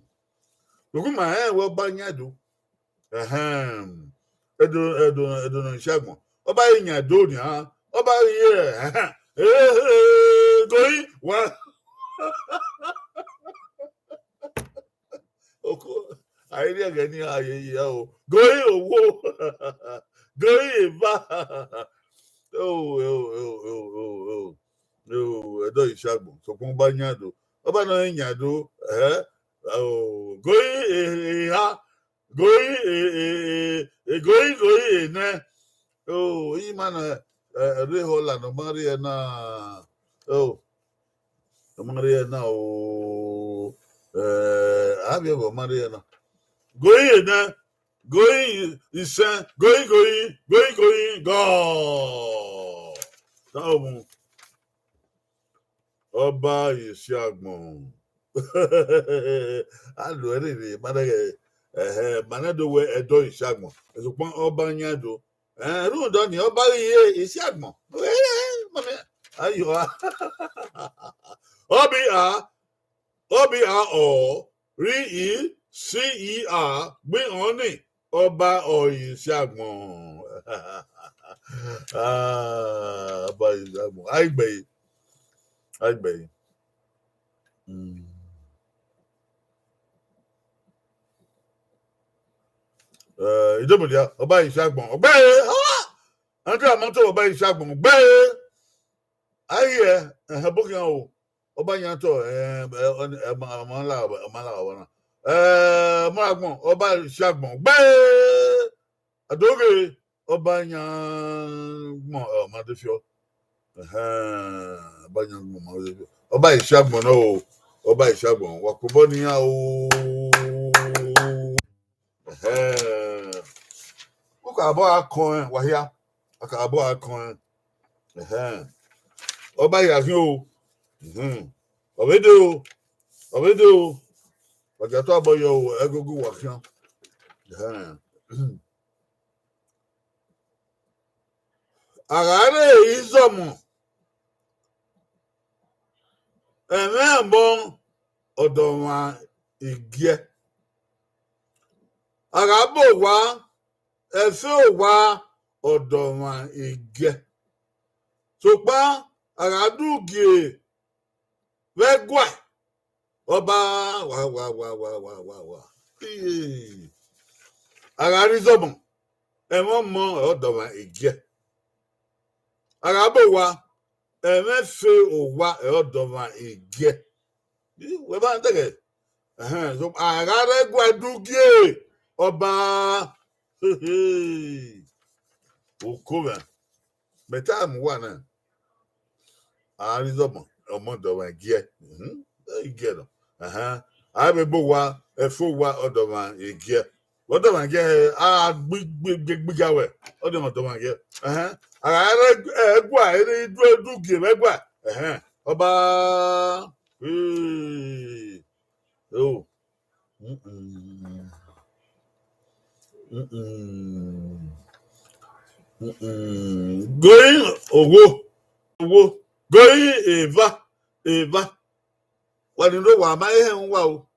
Ugbẹn ma rẹn wẹ Ọba yan Ẹdo. Ẹhẹn. Ẹdo, Ẹdo, Ẹdo ne isi agbọn. Ọba ghi yan Ẹdo nian. Ọba ghi ye, ẹhẹn. Eh, eh, Goi, wa. Oko, a i rhie ẹghẹ ne iran ye ya o. Goi owo. Goi eva. O, o, o, o, o, o. O, Ẹdo isi agbọn. Sokpan Ọba yan Ẹdo. Ọba nọ yan Ẹdo. Eh? O, Goi, eh, eh, ha. Goi, eh, eh, eh, eh, Goi, Goi, eh, nẹ. O, ima na, eh, rre Holland, ọ ma rrie na. O, ọ ma rrie na o. Eh, avbe ẹghẹ ọ ma rrie na. Goi, eh, nẹ. Goi, isẹn. Goi, Goi, Goi, Goi, gọ. Ta omu. Ọba isi agbọn. A lu ẹre rre, ma nẹghẹ, ẹhẹ, ma nẹ do wẹ Ẹdo isi agbọn. Sokpan Ọba yan Ẹdo. Eh, rhunmwuda ọnii, Ọba ghi ye isi agbọn. Eh, ma miẹn, ayo a. Ọba a, Ọba a ọ, rhirhi, si i a, gbe ọnii, Ọba ọ isi agbọn. Ah, Ọba isi agbọn. A i gbe ẹre. A i gbe ẹre. Mm. Eh, Idemudia, Ọba isi agbọn. Ọ gbe ẹre. Ah! Andy Amato, Ọba isi agbọn. Ọ gbe ẹre. A i ye, ẹhẹn, bọkhian o. Ọba yan tọ, eh, eh, ọ, eh, ma, ma la, ma la wa na. Eh, ma agbọn, Ọba isi agbọn. Ọ gbe ẹre. Adoghe, Ọba yan agbọn, ọ ma de fiọ. Ẹhẹn, Ọba yan agbọn, ma de fiọ. Ọba isi agbọn nọ o. Ọba isi agbọn, wa kobọ ne iran o. Ẹhẹn. U ka bọ a kọn ẹn, wa hia. A ka bọ a kọn ẹn. Ẹhẹn. Ọba ya khian o. Mhm. Ọ vbe de o. Ọ vbe de o. Wa gia tọ abọ yọ o, ẹgogo wa khian. Ẹhẹn. A gha rre Izọmọ, ẹmwẹ ẹmọ ọdọmwa igiẹ. A gha bọ owa, ẹfe owa ọdọmwa igiẹ. Sokpan a gha do gie vbe ẹguae, Ọba wa, wa, wa. Ee. A gha rre Izọmọ, ẹmwẹ ọmọ ọdọmwa igiẹ. A gha bọ owa, ẹmwẹ ẹfe owa ọdọmwa igiẹ. Ih, wẹ ma dẹghẹ. Ẹhẹn, so, a gha rre ẹguae do gie Ọba. Oko mwẹ. Mẹ ta mu uwa na. A rre Izọmọ, ọmọ ọdọmwa igiẹ. Mhm. Igiẹ nọ. Ẹhẹn. A vbe gbe owa, ẹfe owa, ọdọmwa egiẹ. Ọdọmwa egiẹ, a gbi gbi gbi gbi ga wẹ, ọdọmwa ọdọmwa egiẹ. Ẹhẹn. A gha rẹ ẹguae, ene i du, du gie vbe ẹguae. Ẹhẹn. Ọba, ee, o. Mm-mm. Mm-mm. Mm-mm. Going, owo, owo. Going, eva, eva. Wa ni rre, wa ma he hẹn uwa o.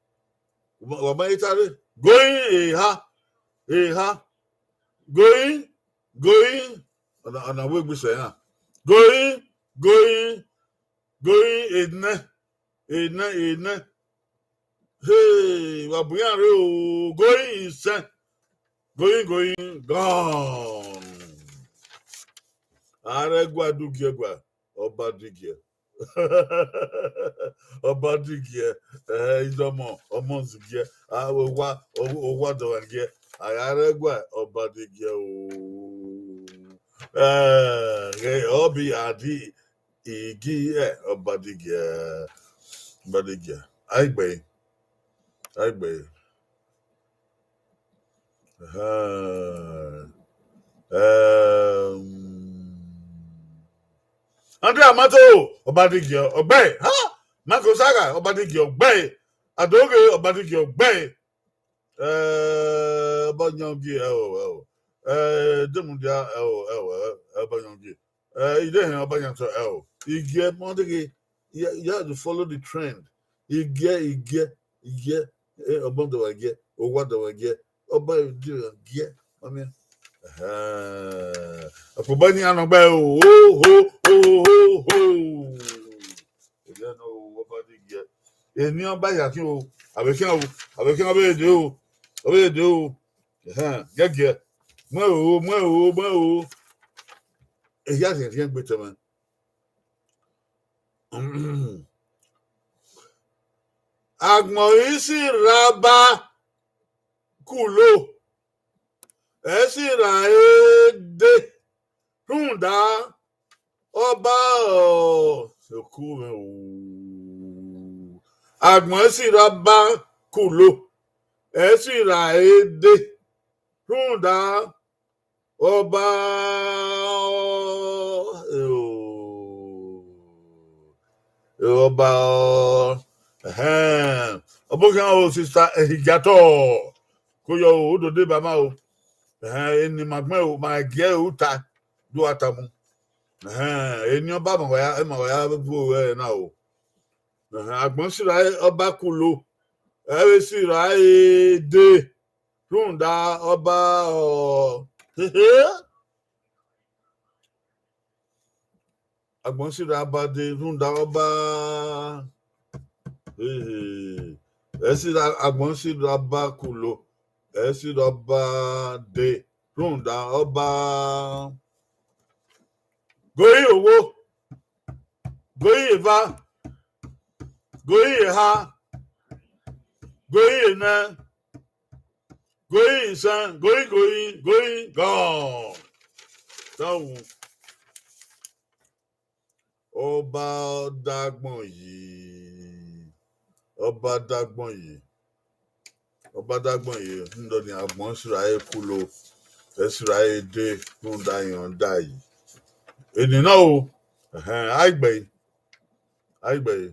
Wa ma, wa ma he ta rre. Going, eha, eha. Going, going. Ọna, ọna wẹ egbe sẹ na. Going, going, going, enẹ, enẹ, enẹ. Hey, wa bu iran rre o, going isẹn, going, going, gone. A rẹ ẹguae, du gie ẹguae, ọba digiẹ. Ọba digiẹ, eh, izọmọ, ọmọ zigiẹ, a, owa, owa ọdọmwa giẹ, a gha rẹ ẹguae, ọba digiẹ o. Eh, ọbi a di, igi, eh, ọba digiẹ, ọba digiẹ. Aigbe, aigbe. Ẹhẹn. Ẹm, Andre Amato, ọba digiẹ, ọgbe. Ha! Michael Saga, ọba digiẹ, ọgbe. Adoghe, ọba digiẹ, ọgbe. Eh, ọba yan gie, ẹo, ẹo. Eh, Demudia, ẹo, ẹo, ẹo, ọba yan gie. Eh, Idehẹn, ọba yan tọ, ẹo. Igiẹ, mọ deghe, you, you have to follow the trend. Igiẹ, igiẹ, igiẹ. Eh, ọba ọdọmwa giẹ, owa ọdọmwa giẹ, ọba digiẹ, ọmia. Ẹhẹn. Ọkpọba ni a nọ gba, o, ho, ho, ho, ho, ho. Ẹdẹ nọ, ọba digiẹ. Eni ọba ya khin o, a vbe khian o, a vbe khian, ọ vbe de o, ọ vbe de o. Ẹhẹn, gẹgiẹ. Mu ẹro, mu ẹro, mu ẹro. Ehia rhiẹnrhiẹn gbe tẹmwẹ. Agbọn isi ra ba kulo, ẹ si ra e de rhunmwuda ọba, ọ, oku mwẹ o. Agbọn isi ra ba kulo, ẹ si ra e de rhunmwuda ọba, ọ, ọba, ọ, ẹhẹn. Ọbokhian o, sister Ehigiatọ, ko yọ o, u do deba ma o. Ẹhẹn, eni ma gbẹn o, ma gie u ta, do a ta mu. Ẹhẹn, eni ọba ma wa ya, ma wa ya bu ẹ na o. Ẹhẹn, agbọn isi ra ọba kulo, ẹ vbe si ra e de rhunmwuda ọba, ọ, hehe. Agbọn isi ra ba de rhunmwuda ọba. Hehe. Ẹ si ra, agbọn isi ra ba kulo, ẹ si ra ba de rhunmwuda ọba. Goi owo, goi eva, goi eha, goi enẹ, goi isẹn, goi, goi, goi, gone. Tawu. Ọba dagbọn yi, ọba dagbọn yi, ọba dagbọn yi, ndọ ni agbọn Israel kulo, Israel de rhunmwuda iran da yi. Eni na o, ẹhẹn, a i gbe yi, a i gbe yi.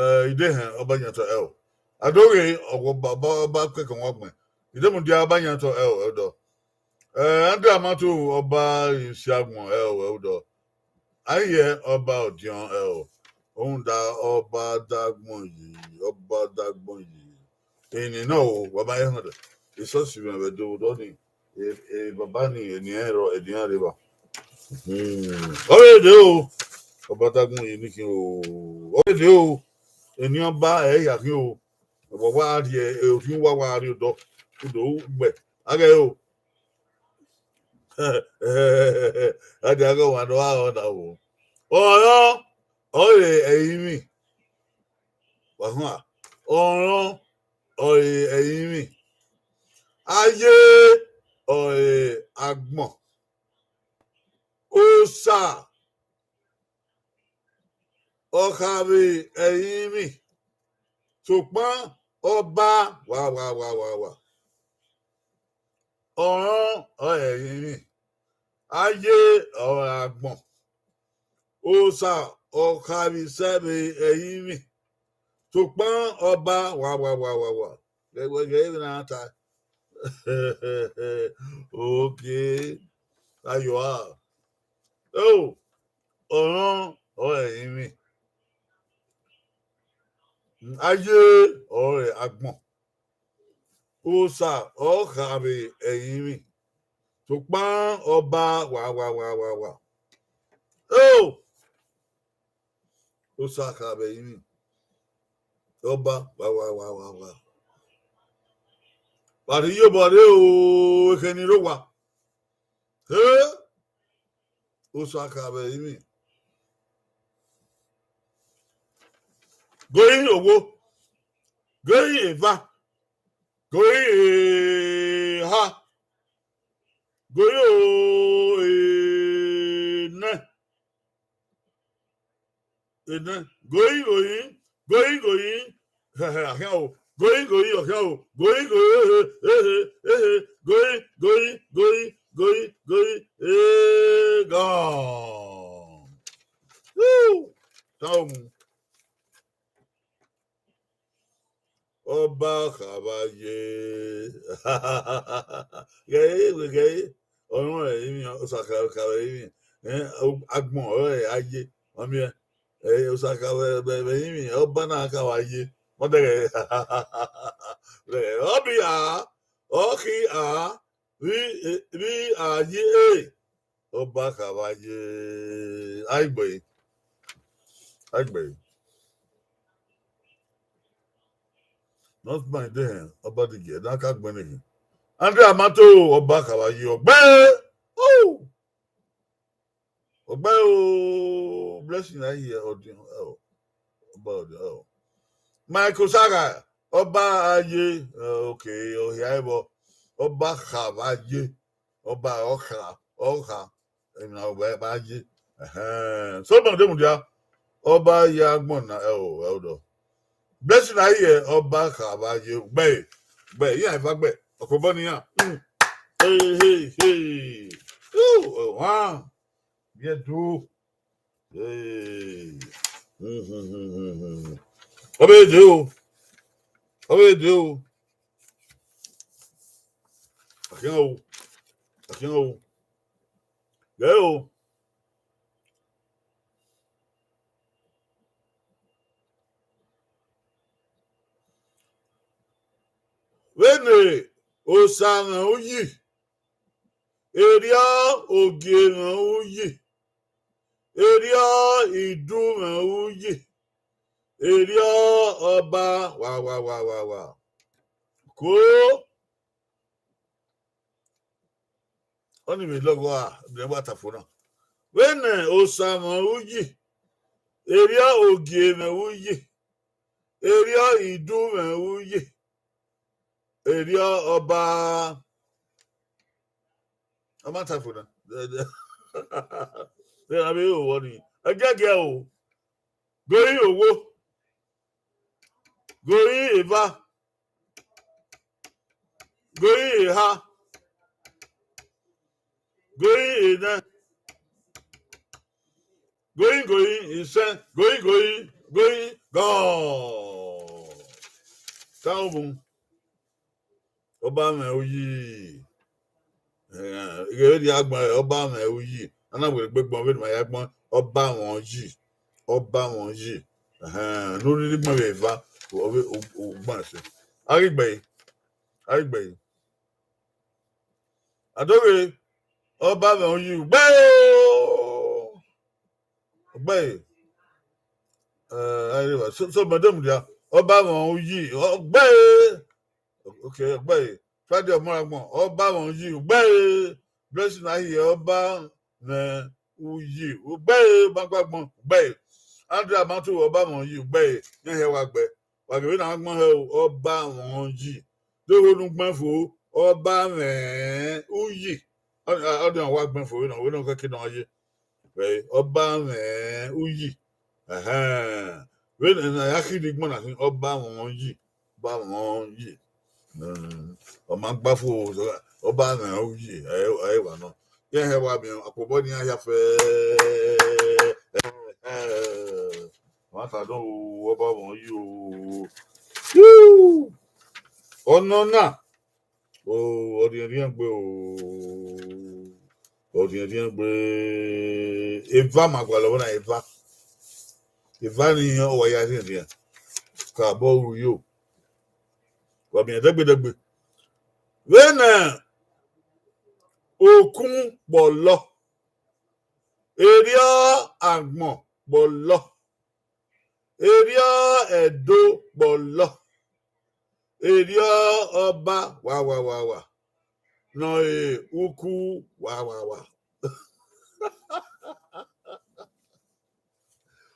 Eh, Idehẹn ọba yan tọ ẹo. Adoghe ọgba ọba, ọba, ọba kẹkẹ wọn gbẹn. Idemudia ọba yan tọ ẹo, ẹdọ. Eh, Andrew Amato ọba Isiagbọn ẹo, ẹdọ. Aiyẹ ọba Ọdiọn ẹo. Rhunmwuda ọba dagbọn yi, ọba dagbọn yi. Eni na o, wa ma ye họn dẹ. Esọsi mwẹ vbe do dọ ni. E, e, baba ni, eni ẹnrọ, eni ẹnrọ rre evba. Hmm. Ọ vbe de o. Ọba dagbọn yi ni khin o. Ọ vbe de o. Eni ọba ẹ ya khin o. Wa wa rhie, e, orhiọn uwa wa rhie odọ. Udo gbe. A ghẹ o. A dia ghe ọmwa ne ọ gha rọ na o. Ọrọn ọre ẹrinmwi. Wa hua. Ọrọn ọre ẹrinmwi. Aye ọre agbọn. Osa ọ kha vbe ẹrinmwi, sokpan Ọba wa wa wa wa wa. Ọrọnrọn ọrọre ẹrinmwi, aye ọrọre agbọn, Osa ọ kha vbe sẹ vbe ẹrinmwi, sokpan Ọba wa wa wa wa wa. Ghẹ wẹ ghẹ vbe na ta. Okay. Ayo a. O, ọrọnrọn ọrọre ẹrinmwi, aye ọrọre agbọn, Osa ọ kha vbe ẹrinmwi, sokpan Ọba wa wa wa wa wa. O, Osa kha vbe ẹrinmwi, Ọba wa wa wa wa wa. Wa rhie iyobọ rre o, ekhẹn ni rre owa. He, Osa kha vbe ẹrinmwi. Goi owo, goi eva, goi eha, goi enẹ. Enẹ, goi goi, goi goi, hẹhẹ, akhian o. Goi goi, ọkhian o. Goi goi, ehe, ehe, ehe. Goi goi, goi goi, goi, egan. Woo! Tao mu. Ọba kha vbe aye. Ghẹ re, ghẹ re, ọrọnrọn ẹrinmwi, Osa kha vbe ẹrinmwi. Ẹn, agbọn ọrọre aye, ọ miẹn. Ẹ, Osa kha vbe, vbe, vbe ẹrinmwi, Ọba na kha vbe aye. Mọdẹghẹ. Ọ bi a, ọ khi a, vbe, vbe aye e. Ọba kha vbe aye, a i gbe ẹre, a i gbe ẹre. Not mind them, Ọba di giẹ, dan ka gbẹn ne. Andrea Mato, Ọba kha vbe aye, ọ gbe. Oh! Ọ gbe o, blessing na ye ọdiọn, oh. Ọba ọdiọn, oh. Michael Saga, Ọba aye, okay, ọ hia ẹvbo, Ọba kha vbe aye. Ọba ọ kha, ọ kha, emwi na vbe aye. Ẹhẹn. So, ma de mudia, Ọba ya agbọn na, ẹ o, ẹ o dọ. Blessing na ye, Ọba kha vbe aye, gbe, gbe, iran eva gbe, ọkpobọ ne iran. Mm. Hey, hey, hey. Ooh, oh, wow. Yeah, do. Hey. Mm, mm, mm, mm, mm. Ọ vbe de o. Ọ vbe de o. Akhian o. Akhian o. Ghẹ o. Vbene Osa mwẹ uyi, erriọ Ogie mwẹ uyi, erriọ Idu mwẹ uyi, erriọ Ọba wa wa wa wa wa. Ko, ọni vbe lọghọ a, ne wa ta fo na. Vbene Osa mwẹ uyi, erriọ Ogie mwẹ uyi, erriọ Idu mwẹ uyi, erriọ Ọba. Ọ ma ta fo na. Ẹ na vbe ro vbọ nii. Ẹgiẹgiẹ o. Gori owo. Gori eva. Gori eha. Gori enẹ. Gori gori isẹn. Gori gori gori gọ. Tao mu. Ọba mwẹ uyi. Eh, ighẹ vbe rhie agbọn, Ọba mwẹ uyi. A na wẹ egbe gbọn vbene ma ya gbọn, Ọba mwẹ uyi. Ọba mwẹ uyi. Ẹhẹn, ne u rhirhi gbọn vbe eva, ọ vbe u, u gbọn ẹse. A ghi gbe ẹre. A ghi gbe ẹre. Adoghe, Ọba mwẹ uyi, u gbe ẹre o. U gbe ẹre. Eh, a i re evba. So, so, madam dia, Ọba mwẹ uyi, u gbe ẹre. Okay, u gbe ẹre. Friday ọmọ ra gbọn, Ọba mwẹ uyi, u gbe ẹre. Blessing Ahiẹ, Ọba mwẹ uyi, u gbe ẹre, ma gba gbọn, u gbe ẹre. Andrea Matu, Ọba mwẹ uyi, u gbe ẹre. Iran hia wa gbe. Wa ghe vbene a gbọn hẹ o, Ọba mwẹ uyi. De ho ne u gbẹn fo, Ọba mwẹ uyi. Ọ, ọ, ọ diọn wa gbẹn fo, vbene ọ, vbene ọ kẹke nọ ye. Vbe Ọba mwẹ uyi. Ẹhẹn. Vbene a ya khin ne igbọn na khin, ọba mwẹ yi, ọba mwẹ yi. Mm, ọ ma gba fo, ọba mwẹ yi, ẹ, ẹ wa nọ. Iran hẹ wa miẹn, akpobọ ni iran hia fẹ. Ẹhẹn. Ọmwa ta dọn o, ọba mwẹ yi o. Woo! Ọnọna, o, ọ rhiẹnrhiẹn gbe o, ọ rhiẹnrhiẹn gbe. Eva ma gualọ vbọ na, eva. Eva ni ọ wa ya rhiẹnrhiẹn. Kabọ ru yo. Wa miẹn dẹgbedẹgbe. Vbene okun kpọlọ, erriọ agbọn kpọlọ, erriọ ẹdo kpọlọ, erriọ ọba wa wa wa wa, nọ e uku wa wa wa.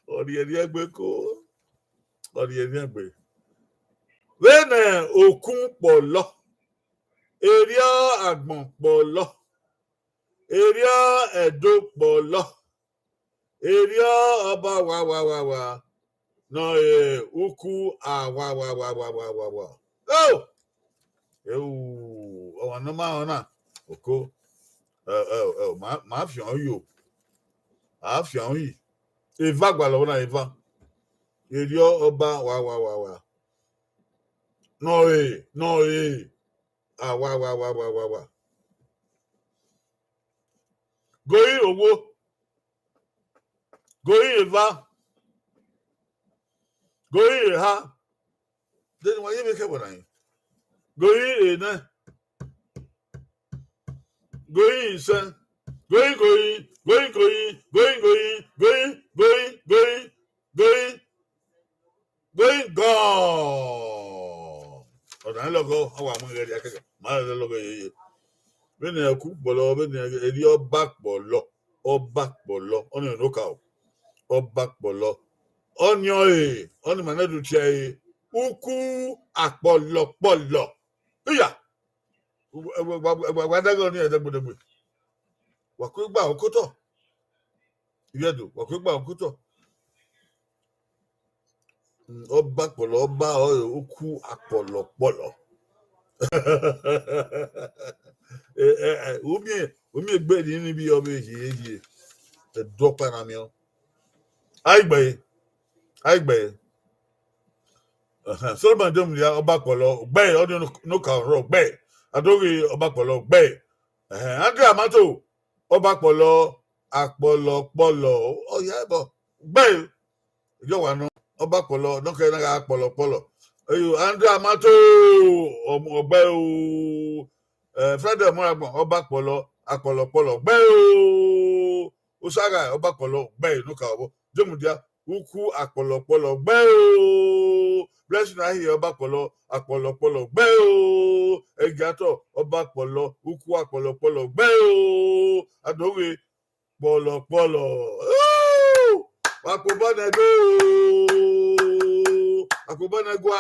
Ọ rhiẹnrhiẹn gbe ko, ọ rhiẹnrhiẹn gbe. Vbene okun kpọlọ, erriọ agbọn kpọlọ, erriọ ẹdo kpọlọ, erriọ ọba wa wa wa wa, nọ e uku a wa wa wa wa wa wa wa. Oh! Eu, ọmwa ne ọ ma rẹn ọna, oko, ẹ, ẹ, ẹ, ma, ma fian yo, a fian yi. Eva gualọ vbọ na, eva. Erriọ ọba wa wa wa wa. Nọ e, nọ e. A wa wa wa wa wa wa. Gori owo. Gori eva. Gori eha. Deni wa ye vbe kẹ wẹ na yin. Gori enẹ. Gori isẹn. Gori gori, gori gori, gori gori, gori gori, gori gori. Going gone. Ọna lọghọ, a wa mu ẹre ya kẹkẹ, ma rẹn lọghọ yeye. Vbene okun kpọlọ, vbene erriọ ọba kpọlọ, ọba kpọlọ, ọnii ne okaro, ọba kpọlọ. Ọnii ọre, ọnii ma na do tie ẹre, uku akpọlọ kpọlọ. Iya! Wa, wa, wa, wa, wa daghe ọnii ẹdẹgbẹdẹgbe. Wa kue gba okotọ. Ivbi Ẹdo, wa kue gba okotọ. Mm, ọba kpọlọ, ọba ọre uku akpọlọ kpọlọ. Eh, eh, eh, u miẹn, u miẹn egbe ni ni bi ọ vbe hie hie. Ẹdẹ ọkpa na miẹn. Aigbe, aigbe. Ẹhẹn, Solomọn de mudia ọba kpọlọ, gbe, ọdún no ka rọ, gbe. Adoghi ọba kpọlọ, gbe. Ẹhẹn, Andrew Amato, ọba kpọlọ, akpọlọ kpọlọ, ọ ya ẹbọ, gbe. Ẹdẹ ọwa nọ, ọba kpọlọ, nọkẹ na gha kpọlọ kpọlọ. Eyo, Andrew Amato, ọ, ọ gbe o. Eh, Friday Ọmọragbọn, ọba kpọlọ, akpọlọ kpọlọ, gbe o. Osaga, ọba kpọlọ, gbe, no ka ọvọ. Jemudia, uku akpọlọ kpọlọ, gbe o. Blessing Ahiye, ọba kpọlọ, akpọlọ kpọlọ, gbe o. Ẹgiatọ, ọba kpọlọ, uku akpọlọ kpọlọ, gbe o. Adoghe, kpọlọ kpọlọ. Uu! Akpobọ nẹ gbe o. Akpobọ nẹ gua.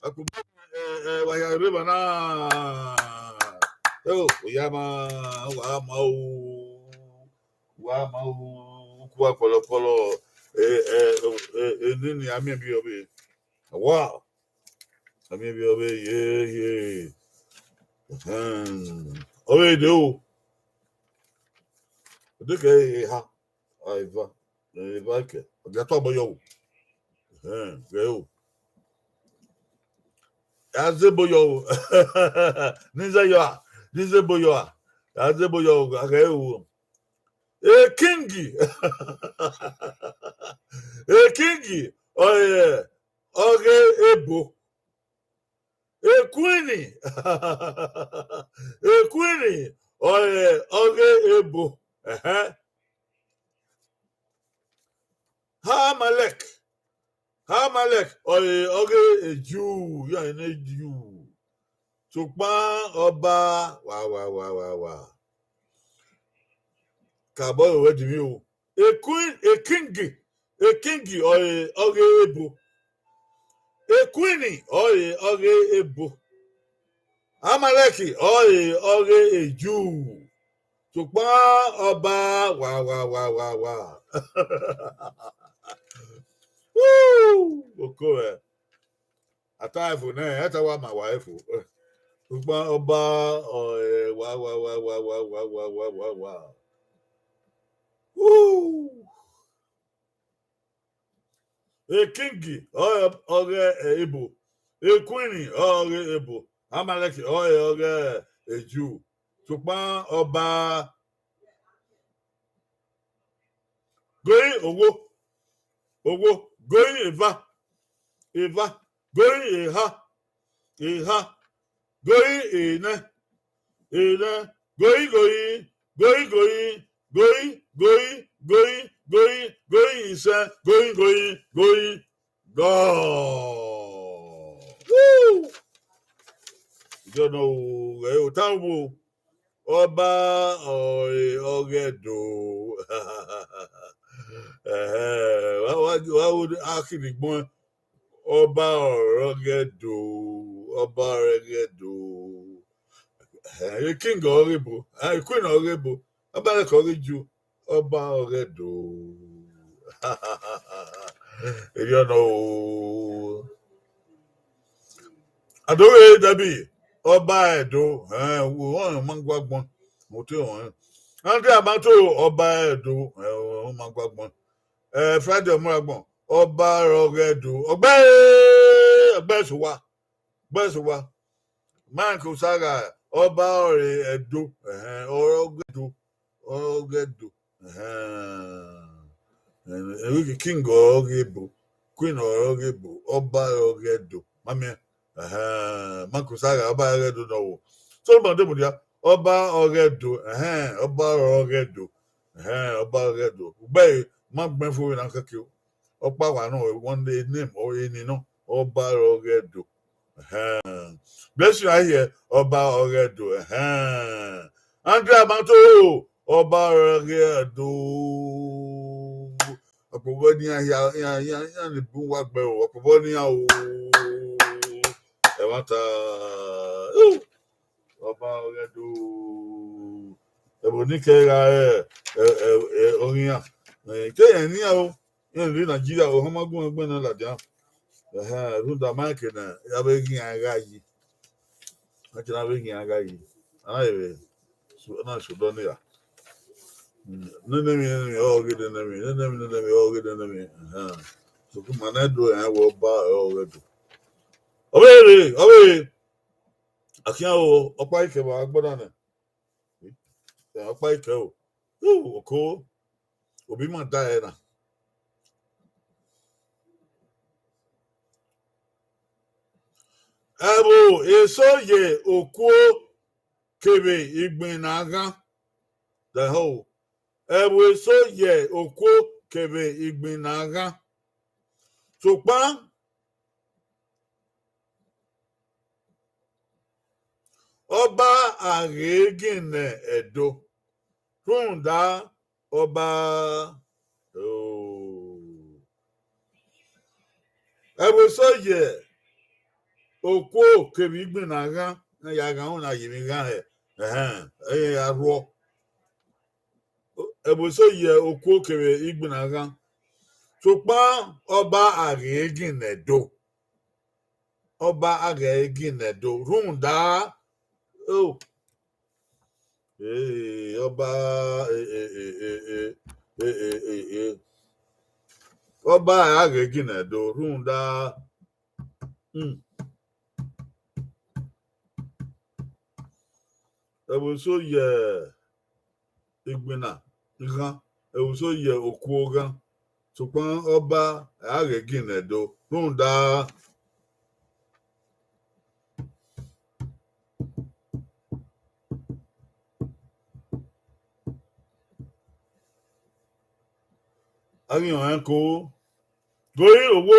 Akpobọ, eh, eh, wa ya rre evba na. Eo, oya ma, wa ma o. Wa ma o. Uku akpọlọ kpọlọ. Eh, eh, eh, eh, nini a miẹn bi ọvbe. Wow. A miẹn bi ọvbe ye, ye. Ahem. Ọvbe de o. Dekẹ eha, a eva, eva kẹ, ọ dia tọ ọbọ yọ o. Ahem, ghe o. A zẹ ebo yọ o. Ni zẹ yọ a, ni zẹ ebo yọ a. A zẹ ebo yọ o, a ghe o. Ekingi. Ekingi, ọ, ẹ, ọghe ebo. Ekwini. Ekwini, ọ, ẹ, ọghe ebo. Ẹhẹn. Amalek. Amalek, ọ, ẹ, ọghe Ju, ya ne Ju. Sokpan ọba, wa, wa, wa, wa, wa. Kabọ ẹ wẹ dinmwi o. Ekwin, ekingi, ekingi, ọ, ẹ, ọghe ebo. Ekwini, ọ, ẹ, ọghe ebo. Amalẹki, ọ, ẹ, ọghe Ju. Sokpan ọba wa wa wa wa wa. Woo! Oko ẹ. A ta ẹfo nẹ, ẹ ta wa ma wa ẹfo. Sokpan ọba ọ ẹ wa wa wa wa wa wa wa wa wa wa. Woo! E king ọghe ebo, e queen ọghe ebo, Amalẹki ọghe ọghe e Ju, sokpan ọba goi owo, owo goi eva, eva goi eha, eha goi enẹ, enẹ goi goi, goi goi, goi goi, goi goi, goi goi, isẹn goi goi, goi gọ. Woo! Idiọnọ o, ẹ ota obo, ọba ọre ọghe Ẹdo. Ẹhẹ, wa wa wa wo akhirigbọn, ọba ọre ọghe Ẹdo, ọba ọre ọghe Ẹdo. Ẹhẹ, e king ọghe ebo, e queen ọghe ebo, ọba lẹkẹ ọghe Ju, ọba ọghe Ẹdo. Erriọ nọ o. Adoghe Debbie, ọba Ẹdo, ẹn, wo ọnrẹn ma gua gbọn, mo te họn ẹn. Andrea Amato, ọba Ẹdo, ẹn, ọ ma gua gbọn. Ẹ, Friday Ọmọragbọn, ọba ọre ọghe Ẹdo, ọgbẹ, ọgbẹ Ẹsowa, ọgbẹ Ẹsowa. Mike Osaga, ọba ọre Ẹdo, ẹhẹn, ọre ọghe Ẹdo, ọre ọghe Ẹdo, ẹhẹn. Ẹn, king ọre ọghe ebo, queen ọre ọghe ebo, ọba ọre ọghe Ẹdo, ma miẹn. Ẹhẹn, Mike Osaga, ọba ọghe Ẹdo nọ wo. Solomon Demudia, ọba ọghe Ẹdo, ẹhẹn, ọba ọre ọghe Ẹdo, ẹhẹn, ọba ọghe Ẹdo. Ugbẹre ma gbẹn fo vbe na kẹke o. Ọkpa wa nọ, one day name, or eni nọ, ọba ọre ọghe Ẹdo. Ẹhẹn. Blessing Ahiẹ, ọba ọghe Ẹdo, ẹhẹn. Andrea Amato, ọba ọre ọghe Ẹdo. Ọkpọvọ nian hia, iran, iran, iran ni bun uwa gbe o, ọkpọvọ nian o. Ẹmwata, uh, ọba ọghe Ẹdo. Ẹvbo ne I kẹ gha re, ẹ, ẹ, ẹ, oghian. Ẹ, te irẹn ne iran o, irẹn rre Nigeria, ohan ma gu ẹgbẹe na ladian. Ẹhẹn, rhunmwuda ma ke nẹ, ya vbe ghi iran gha yi. A ke na vbe ghi iran gha yi. A na vbe, so, a na so dọ ne ya. Mm, nene emwi, nene emwi, ọ ghi nene emwi, nene emwi, nene emwi, ọ ghi nene emwi. Ẹhẹn. So, ku ma na do ẹn wẹ ọba, ọ ghẹ do. Ọ vbe re, ọ vbe re. A khian o, ọkpa ikẹvba agbada nẹ. Ẹ, ọkpa ikẹ o. Hu, oko. Obi ma da ẹre na. Ẹvbo eso ye okuo kevbe igbinna ghan. Dẹhọ o. Ẹvbo eso ye okuo kevbe igbinna ghan. Sokpan, ọba a ghe ginna Ẹdo, rhunmwuda ọba, oh. Ẹvbo eso ye okuo kevbe igbinna ghan, ya ghan na ye emwi ghan hẹ, ẹhẹn, ẹ ya rhuọ. Ẹvbo eso ye okuo kevbe igbinna ghan. Sokpan ọba a ghe ginna Ẹdo. Ọba a ghe ginna Ẹdo. Rhunmwuda, oh. Ee, ọba, e, e, e. Ọba a ghe ginna Ẹdo. Rhunmwuda, hmm. Ẹvbo eso ye igbinna ghan, ẹvbo eso ye okuo ghan, sokpan ọba a ghe ginna Ẹdo. Rhunmwuda, a ghi rẹn ko, gori owo,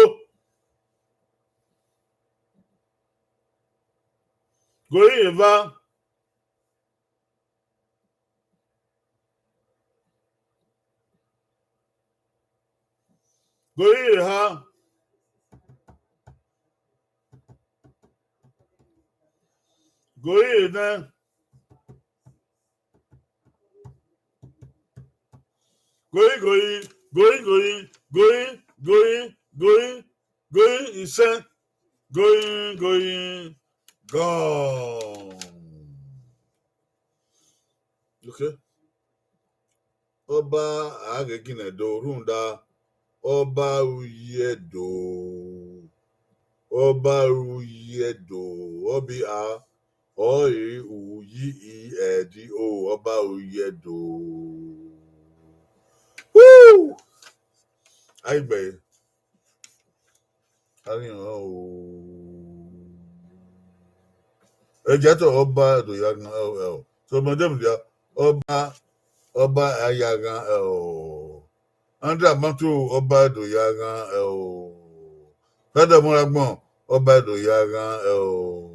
gori eva, gori eha, gori enẹ, Going, going, going, going, going, going, going, going, isẹn, going, going, gone. Okay. Ọba a ghe ginna Ẹdo rhunmwuda Ọba Uyi Ẹdo. Ọba Uyi Ẹdo, ọba a, ọ i Uyi I Ẹdo, Ọba Uyi Ẹdo. Woo! Aigbe. Arian o. Ẹgiatọ Ọba do ya ghan ẹo, ẹo. So, madam dia, Ọba, Ọba a ya ghan ẹo. Andra Mato Ọba do ya ghan ẹo. Fada Mọragbọn Ọba do ya ghan ẹo.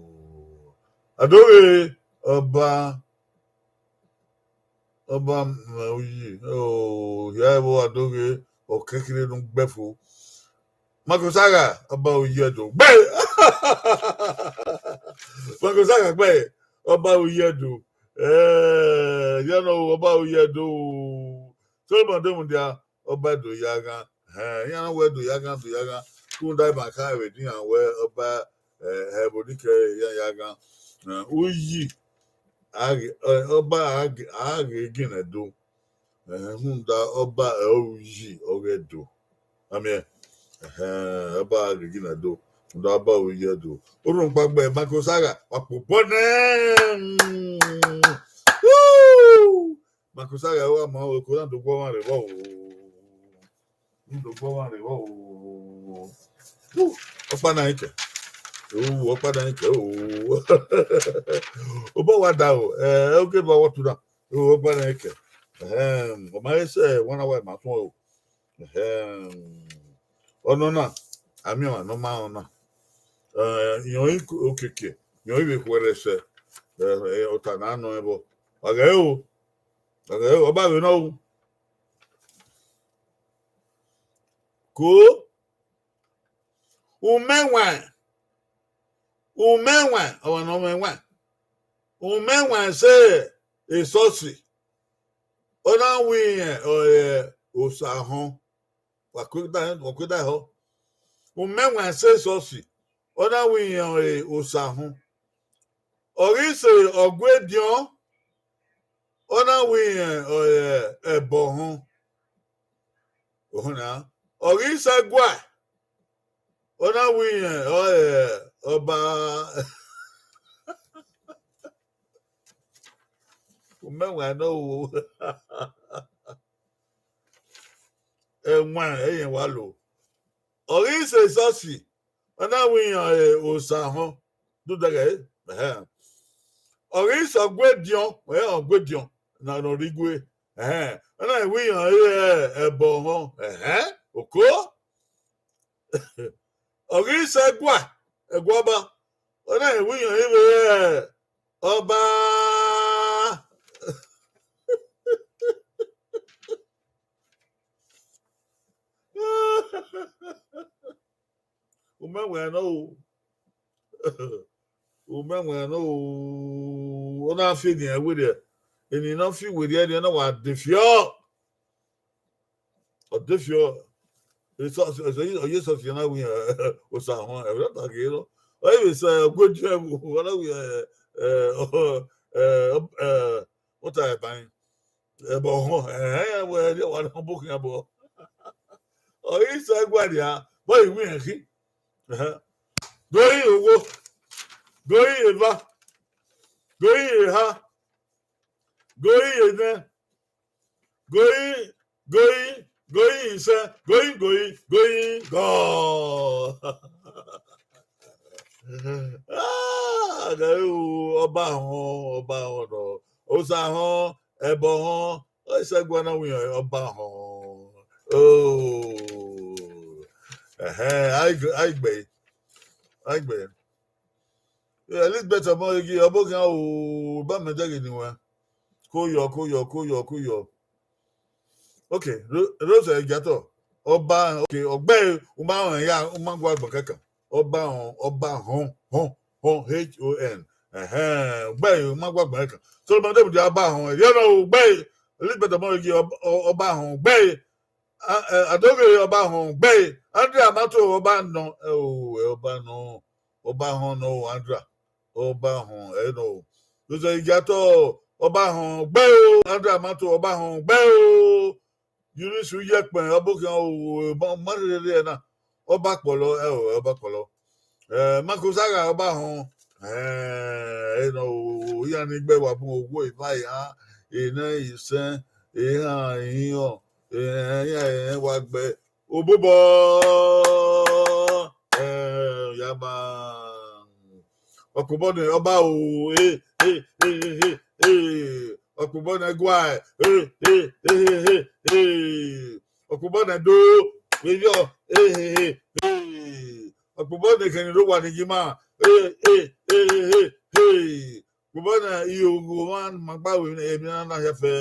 Adoghe Ọba, Ọba, mm, Uyi, o, hia ẹvbo Adoghe, ọ kẹkire ne u gbe fo. Makosaga, Ọba Uyi Ẹdo, gbe! Makosaga, gbe! Ọba Uyi Ẹdo. Eh, ya nọ, Ọba Uyi Ẹdo. Solomọn de mudia, Ọba Ẹdo ya ghan. Eh, iran wẹ Ẹdo ya ghan, Ẹdo ya ghan. Rhunmwuda ima ka vbe de iran wẹ Ọba, eh, ẹvbo ni kẹ iran ya ghan. Eh, Uyi, a ghe, eh, Ọba a ghe, a ghe ginna Ẹdo. Eh, rhunmwuda Ọba ẹre Uyi ọghe Ẹdo. Amiẹn. Eh, Ọba a ghe ginna Ẹdo. Rhunmwuda Ọba Uyi Ẹdo. Orhunmwuda gbe Makosaga, wa kpokpọ nẹ. Mm. Woo! Makosaga, wa ma oko na do gu ọmwa rre vbọ o. N do gu ọmwa rre vbọ o. Woo! Ọkpa na i kẹ. Woo, ọkpa na i kẹ o. Obọ wa da o. Eh, oge ba wọ tu na. Woo, ọkpa na i kẹ. Ehem, ọ ma he sẹ, wana wa ma tuẹn o. Ehem. Ọnọna, amiọnmwẹ ne ọ ma rẹn ọna. Eh, irẹn okiekie, irẹn vbe khuẹrhẹ sẹ, eh, eh, ọta na nọ ẹvbo. Wa ghẹ o, wa ghẹ o, Ọba vbe nọ o. Ko, umẹwaẹn, umẹwaẹn, ọmwa ne ọ mwẹ waẹn, umẹwaẹn sẹ esọsi, ọ na wi irẹn, ọ, eh, Osahọn. Wa kue da, wa kue da ehọ. Umẹwaẹn sẹ esọsi, ọ na wi irẹn, ọ, eh, Osahọn. Ọ ghi sẹ Ọguediọn, ọ na wi irẹn, ọ, eh, Ẹbọhọn. Ohun na, ọ ghi sẹ Ẹgua, ọ na wi irẹn, ọ, eh, Ọba. Umẹwaẹn nọ o. Ẹwaẹn, ẹyẹn wa lo. Ọ ghi sẹ esọsi, ọ na wi irẹn, eh, Osahọn. Dudẹghẹ, ẹhẹn. Ọ ghi sẹ Ọguediọn, ẹ, Ọguediọn, na nọ rre igue. Ẹhẹn. Ọ na wi irẹn, eh, Ẹbọhọn. Ẹhẹn. Oko. Ọ ghi sẹ Ẹgua, Ẹgua Ọba. Ọ na wi irẹn ivbe, eh, Ọba. Umẹwaẹn nọ o. Umẹwaẹn nọ o. Ọ na fi eni werriẹ. Eni ne ọ fi werriẹ, eni na wa de fiọ. Ọ de fiọ. Esọsi, esọsi, ọ ye esọsi na wi, eh, Osahọn, ẹvbo ta ghe nọ. Ọ ye vbe sẹ Ọguediọn, ọ na wi, eh, eh, eh, eh, what I buy? Ẹbọhọn, ẹhẹn, wẹ, ẹrriọ wa na bu khian bọ. Ọ ghi sẹ Ẹgua nia, bọ i wi irẹn khin. Ẹhẹn. Do i owo, do i eva, do i eha, do i enẹ, do i, do i, do i isẹn, do i, do i, do i gọ. Ah, Ọba họn, Ọba họn nọ. Osahọn, Ẹbọhọn, ọ i sẹ Ẹgua na wi irẹn, Ọba họn. Oh. Ẹhẹn, a i gbe, a i gbe. A i gbe. Elizabeth Ọmọghegie, ọbokhian o, ba mẹ dẹghe ne uwẹ. Ko yọ, ko yọ, ko yọ, ko yọ. Okay, Ro-, Rose Ẹgiatọ, Ọba, okay, ọgbẹe, u ma rẹn ya, u ma gu agbọn kẹkan. Ọba họn, Ọba họn, họn, họn, H O N. Ẹhẹn, ọgbẹe, u ma gu agbọn kẹkan. Solomọn Demudia Ọba họn, ẹrriọ nọ o, ọgbẹe, Elizabeth Ọmọrege, Ọba, Ọba họn gbe. A, eh, Adoghe, Ọba họn gbe. Andrea Mato, Ọba nọ, eh, o, eh, Ọba nọ, Ọba họn nọ, Andrea, Ọba họn, eh, nọ. Joseph Igiator, Ọba họn gbe o, Andrea Mato, Ọba họn gbe o. Eunice Uyekpen, ọbokhian o, ma, ma rherhe ẹre na. Ọba kpọlọ, eh, o, Ọba kpọlọ. Eh, Marcus Agha, Ọba họn, eh, eh, nọ o, iran ni gbe wa bun owo eva iran, enẹ isẹn, ehan ihiọn, eh, iran, eh, wa gbe. Obobọ, eh, ya ma. Ọkpobọ nẹ Ọba o, eh, eh, eh, eh, eh. Ọkpobọ nẹ Ẹgua, eh, eh, eh, eh, eh, eh. Ọkpobọ nẹ Ẹdo, vbevbiẹ, eh, eh, eh, eh. Ọkpobọ nẹ ekhẹn ni rre owa ni yi ima, eh, eh, eh, eh, eh, eh. Ọkpobọ nẹ ighogho mwa ne ima gba ru emwi na, emwi na na hia fẹ,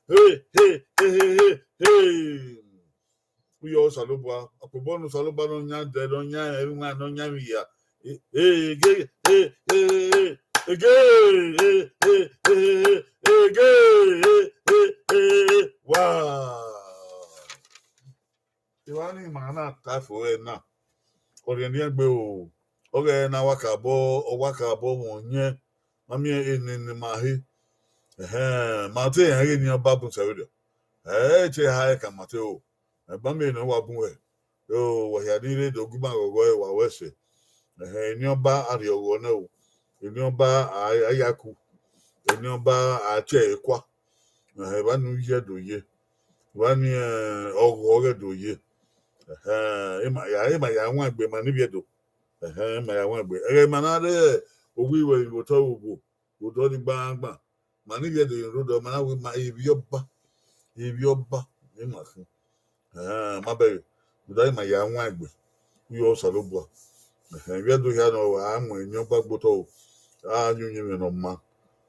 eh, eh, eh, eh, eh, eh. Uyo Osanobua, ọkpobọ ne Osanobua ne ọ yan dẹ, ne ọ yan ẹmwẹ iwan, ne ọ yan emwi hia. E, e, ege, e, e, e, ege, e, e, e, e, ege, e, e, e, e, wa. Evba ni ima na ta fo ẹre na, ọ rhiẹnrhiẹn gbe o, ọ ghẹ na wa kabọ, ọ wa kabọ mwẹ ọyẹn, ma miẹn eni ne ima he. Ẹhẹn, ma te rẹn ghe eni ọba bun sẹ vberriọ. Ẹ i te ha ẹkan ma te o. Ẹban miẹn ne ọ wa bun wẹ, o, wa hia ni rre do gu ima ghọghọ ẹre, wa wẹ ẹse. Ẹhẹn, eni ọba a rhie ọghọ nẹ o, eni ọba a, a ya ku, eni ọba a tie ẹre kua. Ẹhẹn, evba ni uyi do ye, evba ni, eh, ọghọ ghẹ do ye. Ẹhẹn, ima ya, ima ya wan egbe, ma ni vbiẹ do. Ẹhẹn, ima ya wan egbe. Ẹghẹ ima na rre owa iruẹmwi vbe otọ vbe owo, vbe odọ ni gbangban. Ma ni vbiẹ do ye rhodọ, ma na wẹ ma, evbi ọba, evbi ọba, ima khin. Ẹhẹn, ma bẹghe, rhunmwuda ima ya wan egbe, uyo Osanobua. Ẹhẹn, ivbi Ẹdo hia nọ, a mu eni ọba gbe otọ o, a ya uyinmwẹ ne ọ maa,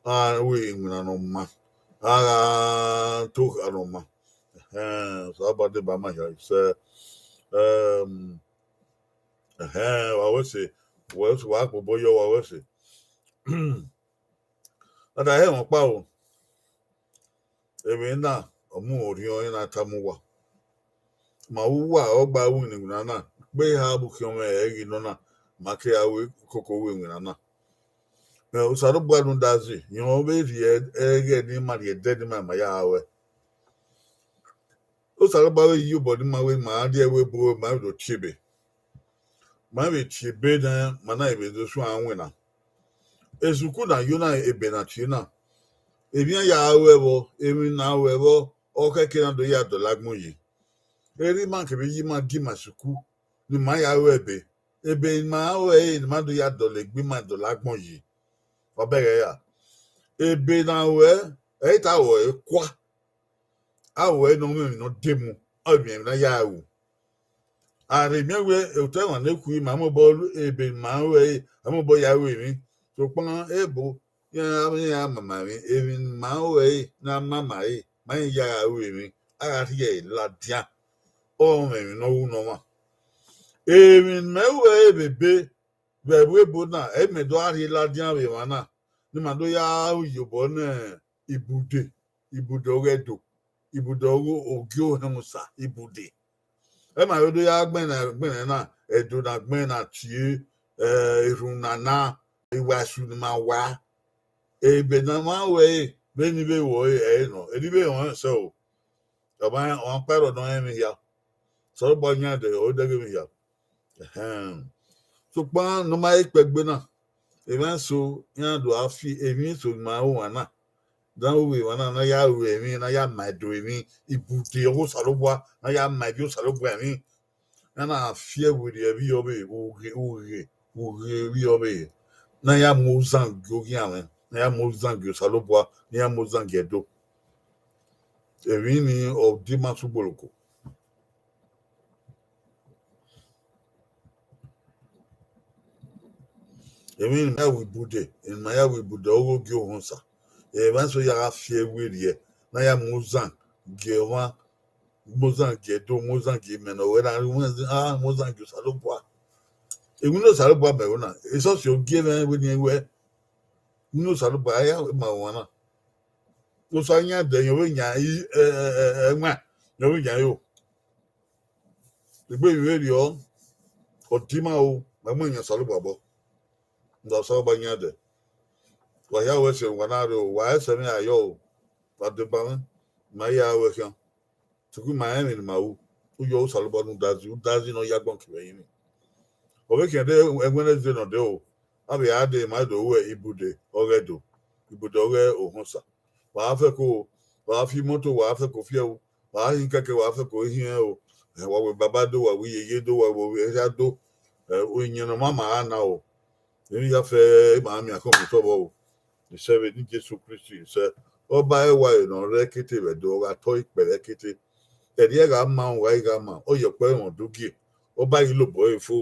a ru iwinna ne ọ maa, a gha to okha ne ọ maa. Ẹhẹn, Osanobua deba ma hia sẹ, ẹm, ẹhẹn, wa wẹ ẹse, wa wẹ ẹse, wa kpobọ yọ, wa wẹ ẹse. Lada hẹ mwẹ ọkpa o, emwi na, ọ mu orhiọn, ọ na tama uwa. Ma vbe uwa ọ gba ru iwinna na, gbe eha vbe ukhiọnmwẹ ẹre ghi nọ na, ma ke ra ru koko ru iwinna na. Ẹ, Osanobua rhunmwuda zẹ, rẹn ọ vbe rhie ẹghẹ ne ima rhie ẹdẹ ne ima ma ya ruẹ. Osanobua vbe ye obọ ne ima wẹ ma rrie ẹvbo ebo, ma vbe do tie ebe. Ma vbe tie ebe nẹ, ma na vbe do suẹn winna. Esuku na yo na, ebe na tie na. Emwi iran ya ruẹ vbọ, emwi na ruẹ vbọ, ọ khẹke na do ya dọlọ agbọn yi. Erha ima kevbe iye ima gie ima esuku, ne ima ya ruẹ ebe. Ebe ne ima ruẹ ẹre ne ima do ya dọlọ egbe ima dọlọ agbọn yi. Wa bẹghe ra? Ebe ne a ruẹ, ẹ i ta ruẹ kua. A ruẹ ne ọ mwẹ emwi ne ọ demu, ọ mwẹ emwi ne a ya ru. A rhe miẹn wẹ otọ emwa ne khui, ma mobọ ru ebe ne ima ruẹ ẹre, a mobọ ya ru emwi. Sokpan ebo, iran, iran mama emwi, emwi ne ima ruẹ ẹre, ne a mama ẹre, ma rẹn ya gha ru emwi, a gha rhie ẹre ladian. Ọ mwẹ emwi ne ọ ru ne ọmwa. Emwi ne imẹ ruẹ ẹre vbe ebe, vbe ẹvbo ebo na, ẹ i mẹ do gha rhie ladian vbe emwa na, ne ima do ya ru iyobọ ne ibude, ibude ọghe Ẹdo, ibude ọghe ogie ohẹn Osa, ibude. Ẹ ma vbe do ya gbẹnnẹ, gbẹnnẹ na, Ẹdo na gbẹnnẹ na tie, eh, erhunmwu na na, iwaesu ne ima wa. Ebe ne a ma ru ẹre, vbene I vbe ru ẹre, ẹre nọ, eni vbe rẹn ọnrẹn sẹ o. Ọmwa, ọmwa ọkpa rrọọ ne ọ rẹn emwi hia. Osanobua yan dẹ, ọ dẹghe emwi hia. Ẹhẹn. Sokpan ne ọ ma he kpẹgbe na, emwa eso iran do gha fi emwi eso ne ima ru emwa na, da ru vbe emwa na, ne a ya ru emwi, ne a ya ma Ẹdo emwi, ibude ọghe Osanobua, ne a ya ma ivbi Osanobua emwi. Iran na fi ẹvbo rhie ivbi ọvbehe, ughe, ughe, ughe ivbi ọvbehe, ne a ya mu ozan gie oghian mwẹ, ne a ya mu ozan gie Osanobua, ne a ya mu ozan gie Ẹdo. Emwi ni ọ di ima sẹ ugboloko. Emwi ne ima ya ru ibude, ne ima ya ru ibude ọghe ogie ohẹn Osa. Emwa eso ya gha fi ẹvbo rhie, ne a ya mu ozan gie ọmwa, mu ozan gie Ẹdo, mu ozan gie imẹ ne ọ wẹ na, a mu ozan gie Osanobua. Iwinna Osanobua mẹ ro na, esọsi ogie mwẹ vbene wẹ, iwinna Osanobua a ya ma ọmwa na. Osa yan dẹ, yan vbe yan i, ẹ, ẹ, ẹ, ẹwaẹn, yan vbe yan iro. Egbe vbe rriọ, ọ di ima o, ma mu yan Osanobua obọ. Nda Osanobua yan dẹ. Wa hia wẹ sẹ wa na rre o, wa ẹsẹ mwẹ ayọ o, wa deba mwẹ, ma ya wẹ khian. Tuku ma rẹn emwi ne ima ru, u yọ Osanobua ne u da zin, u da zin ne ọ ya agbọn ke vbe ẹrinmwi. Ọ vbe khian de ẹwẹn ne ẹzẹ nọ de o, a vbe a de ma do ruẹ ibude ọghe Ẹdo, ibude ọghe Ohọnsa. Wa fẹko, wa fi imoto, wa fẹko fi ẹvbo, wa hin kẹkẹ, wa fẹko hin ẹvbo. Ẹ, wa wẹ baba do, wa wẹ iyeye do, wa wẹ ovbi ehia do. Ẹ, iyẹn ne ọ ma ma gha na o. Emwi ya fẹ ma miẹn akhọn mu otọ vbọ o. Isẹ vbe ne Jesu Kristi, isẹ. Ọba ẹwae ne ọ rre ẹkete vbe Ẹdo, ọ gha tọ ikpẹrẹ ẹkete. Ẹrriẹ gha ma, u gha i gha ma, ọ ye ọkpẹ ẹmwẹ udugie. Ọba ghi lobọ ẹre fo,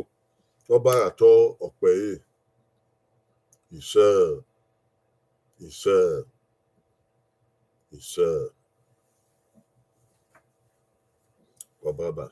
ọba gha tọ ọkpẹ ẹre. Isẹ, isẹ, isẹ. Wa baba.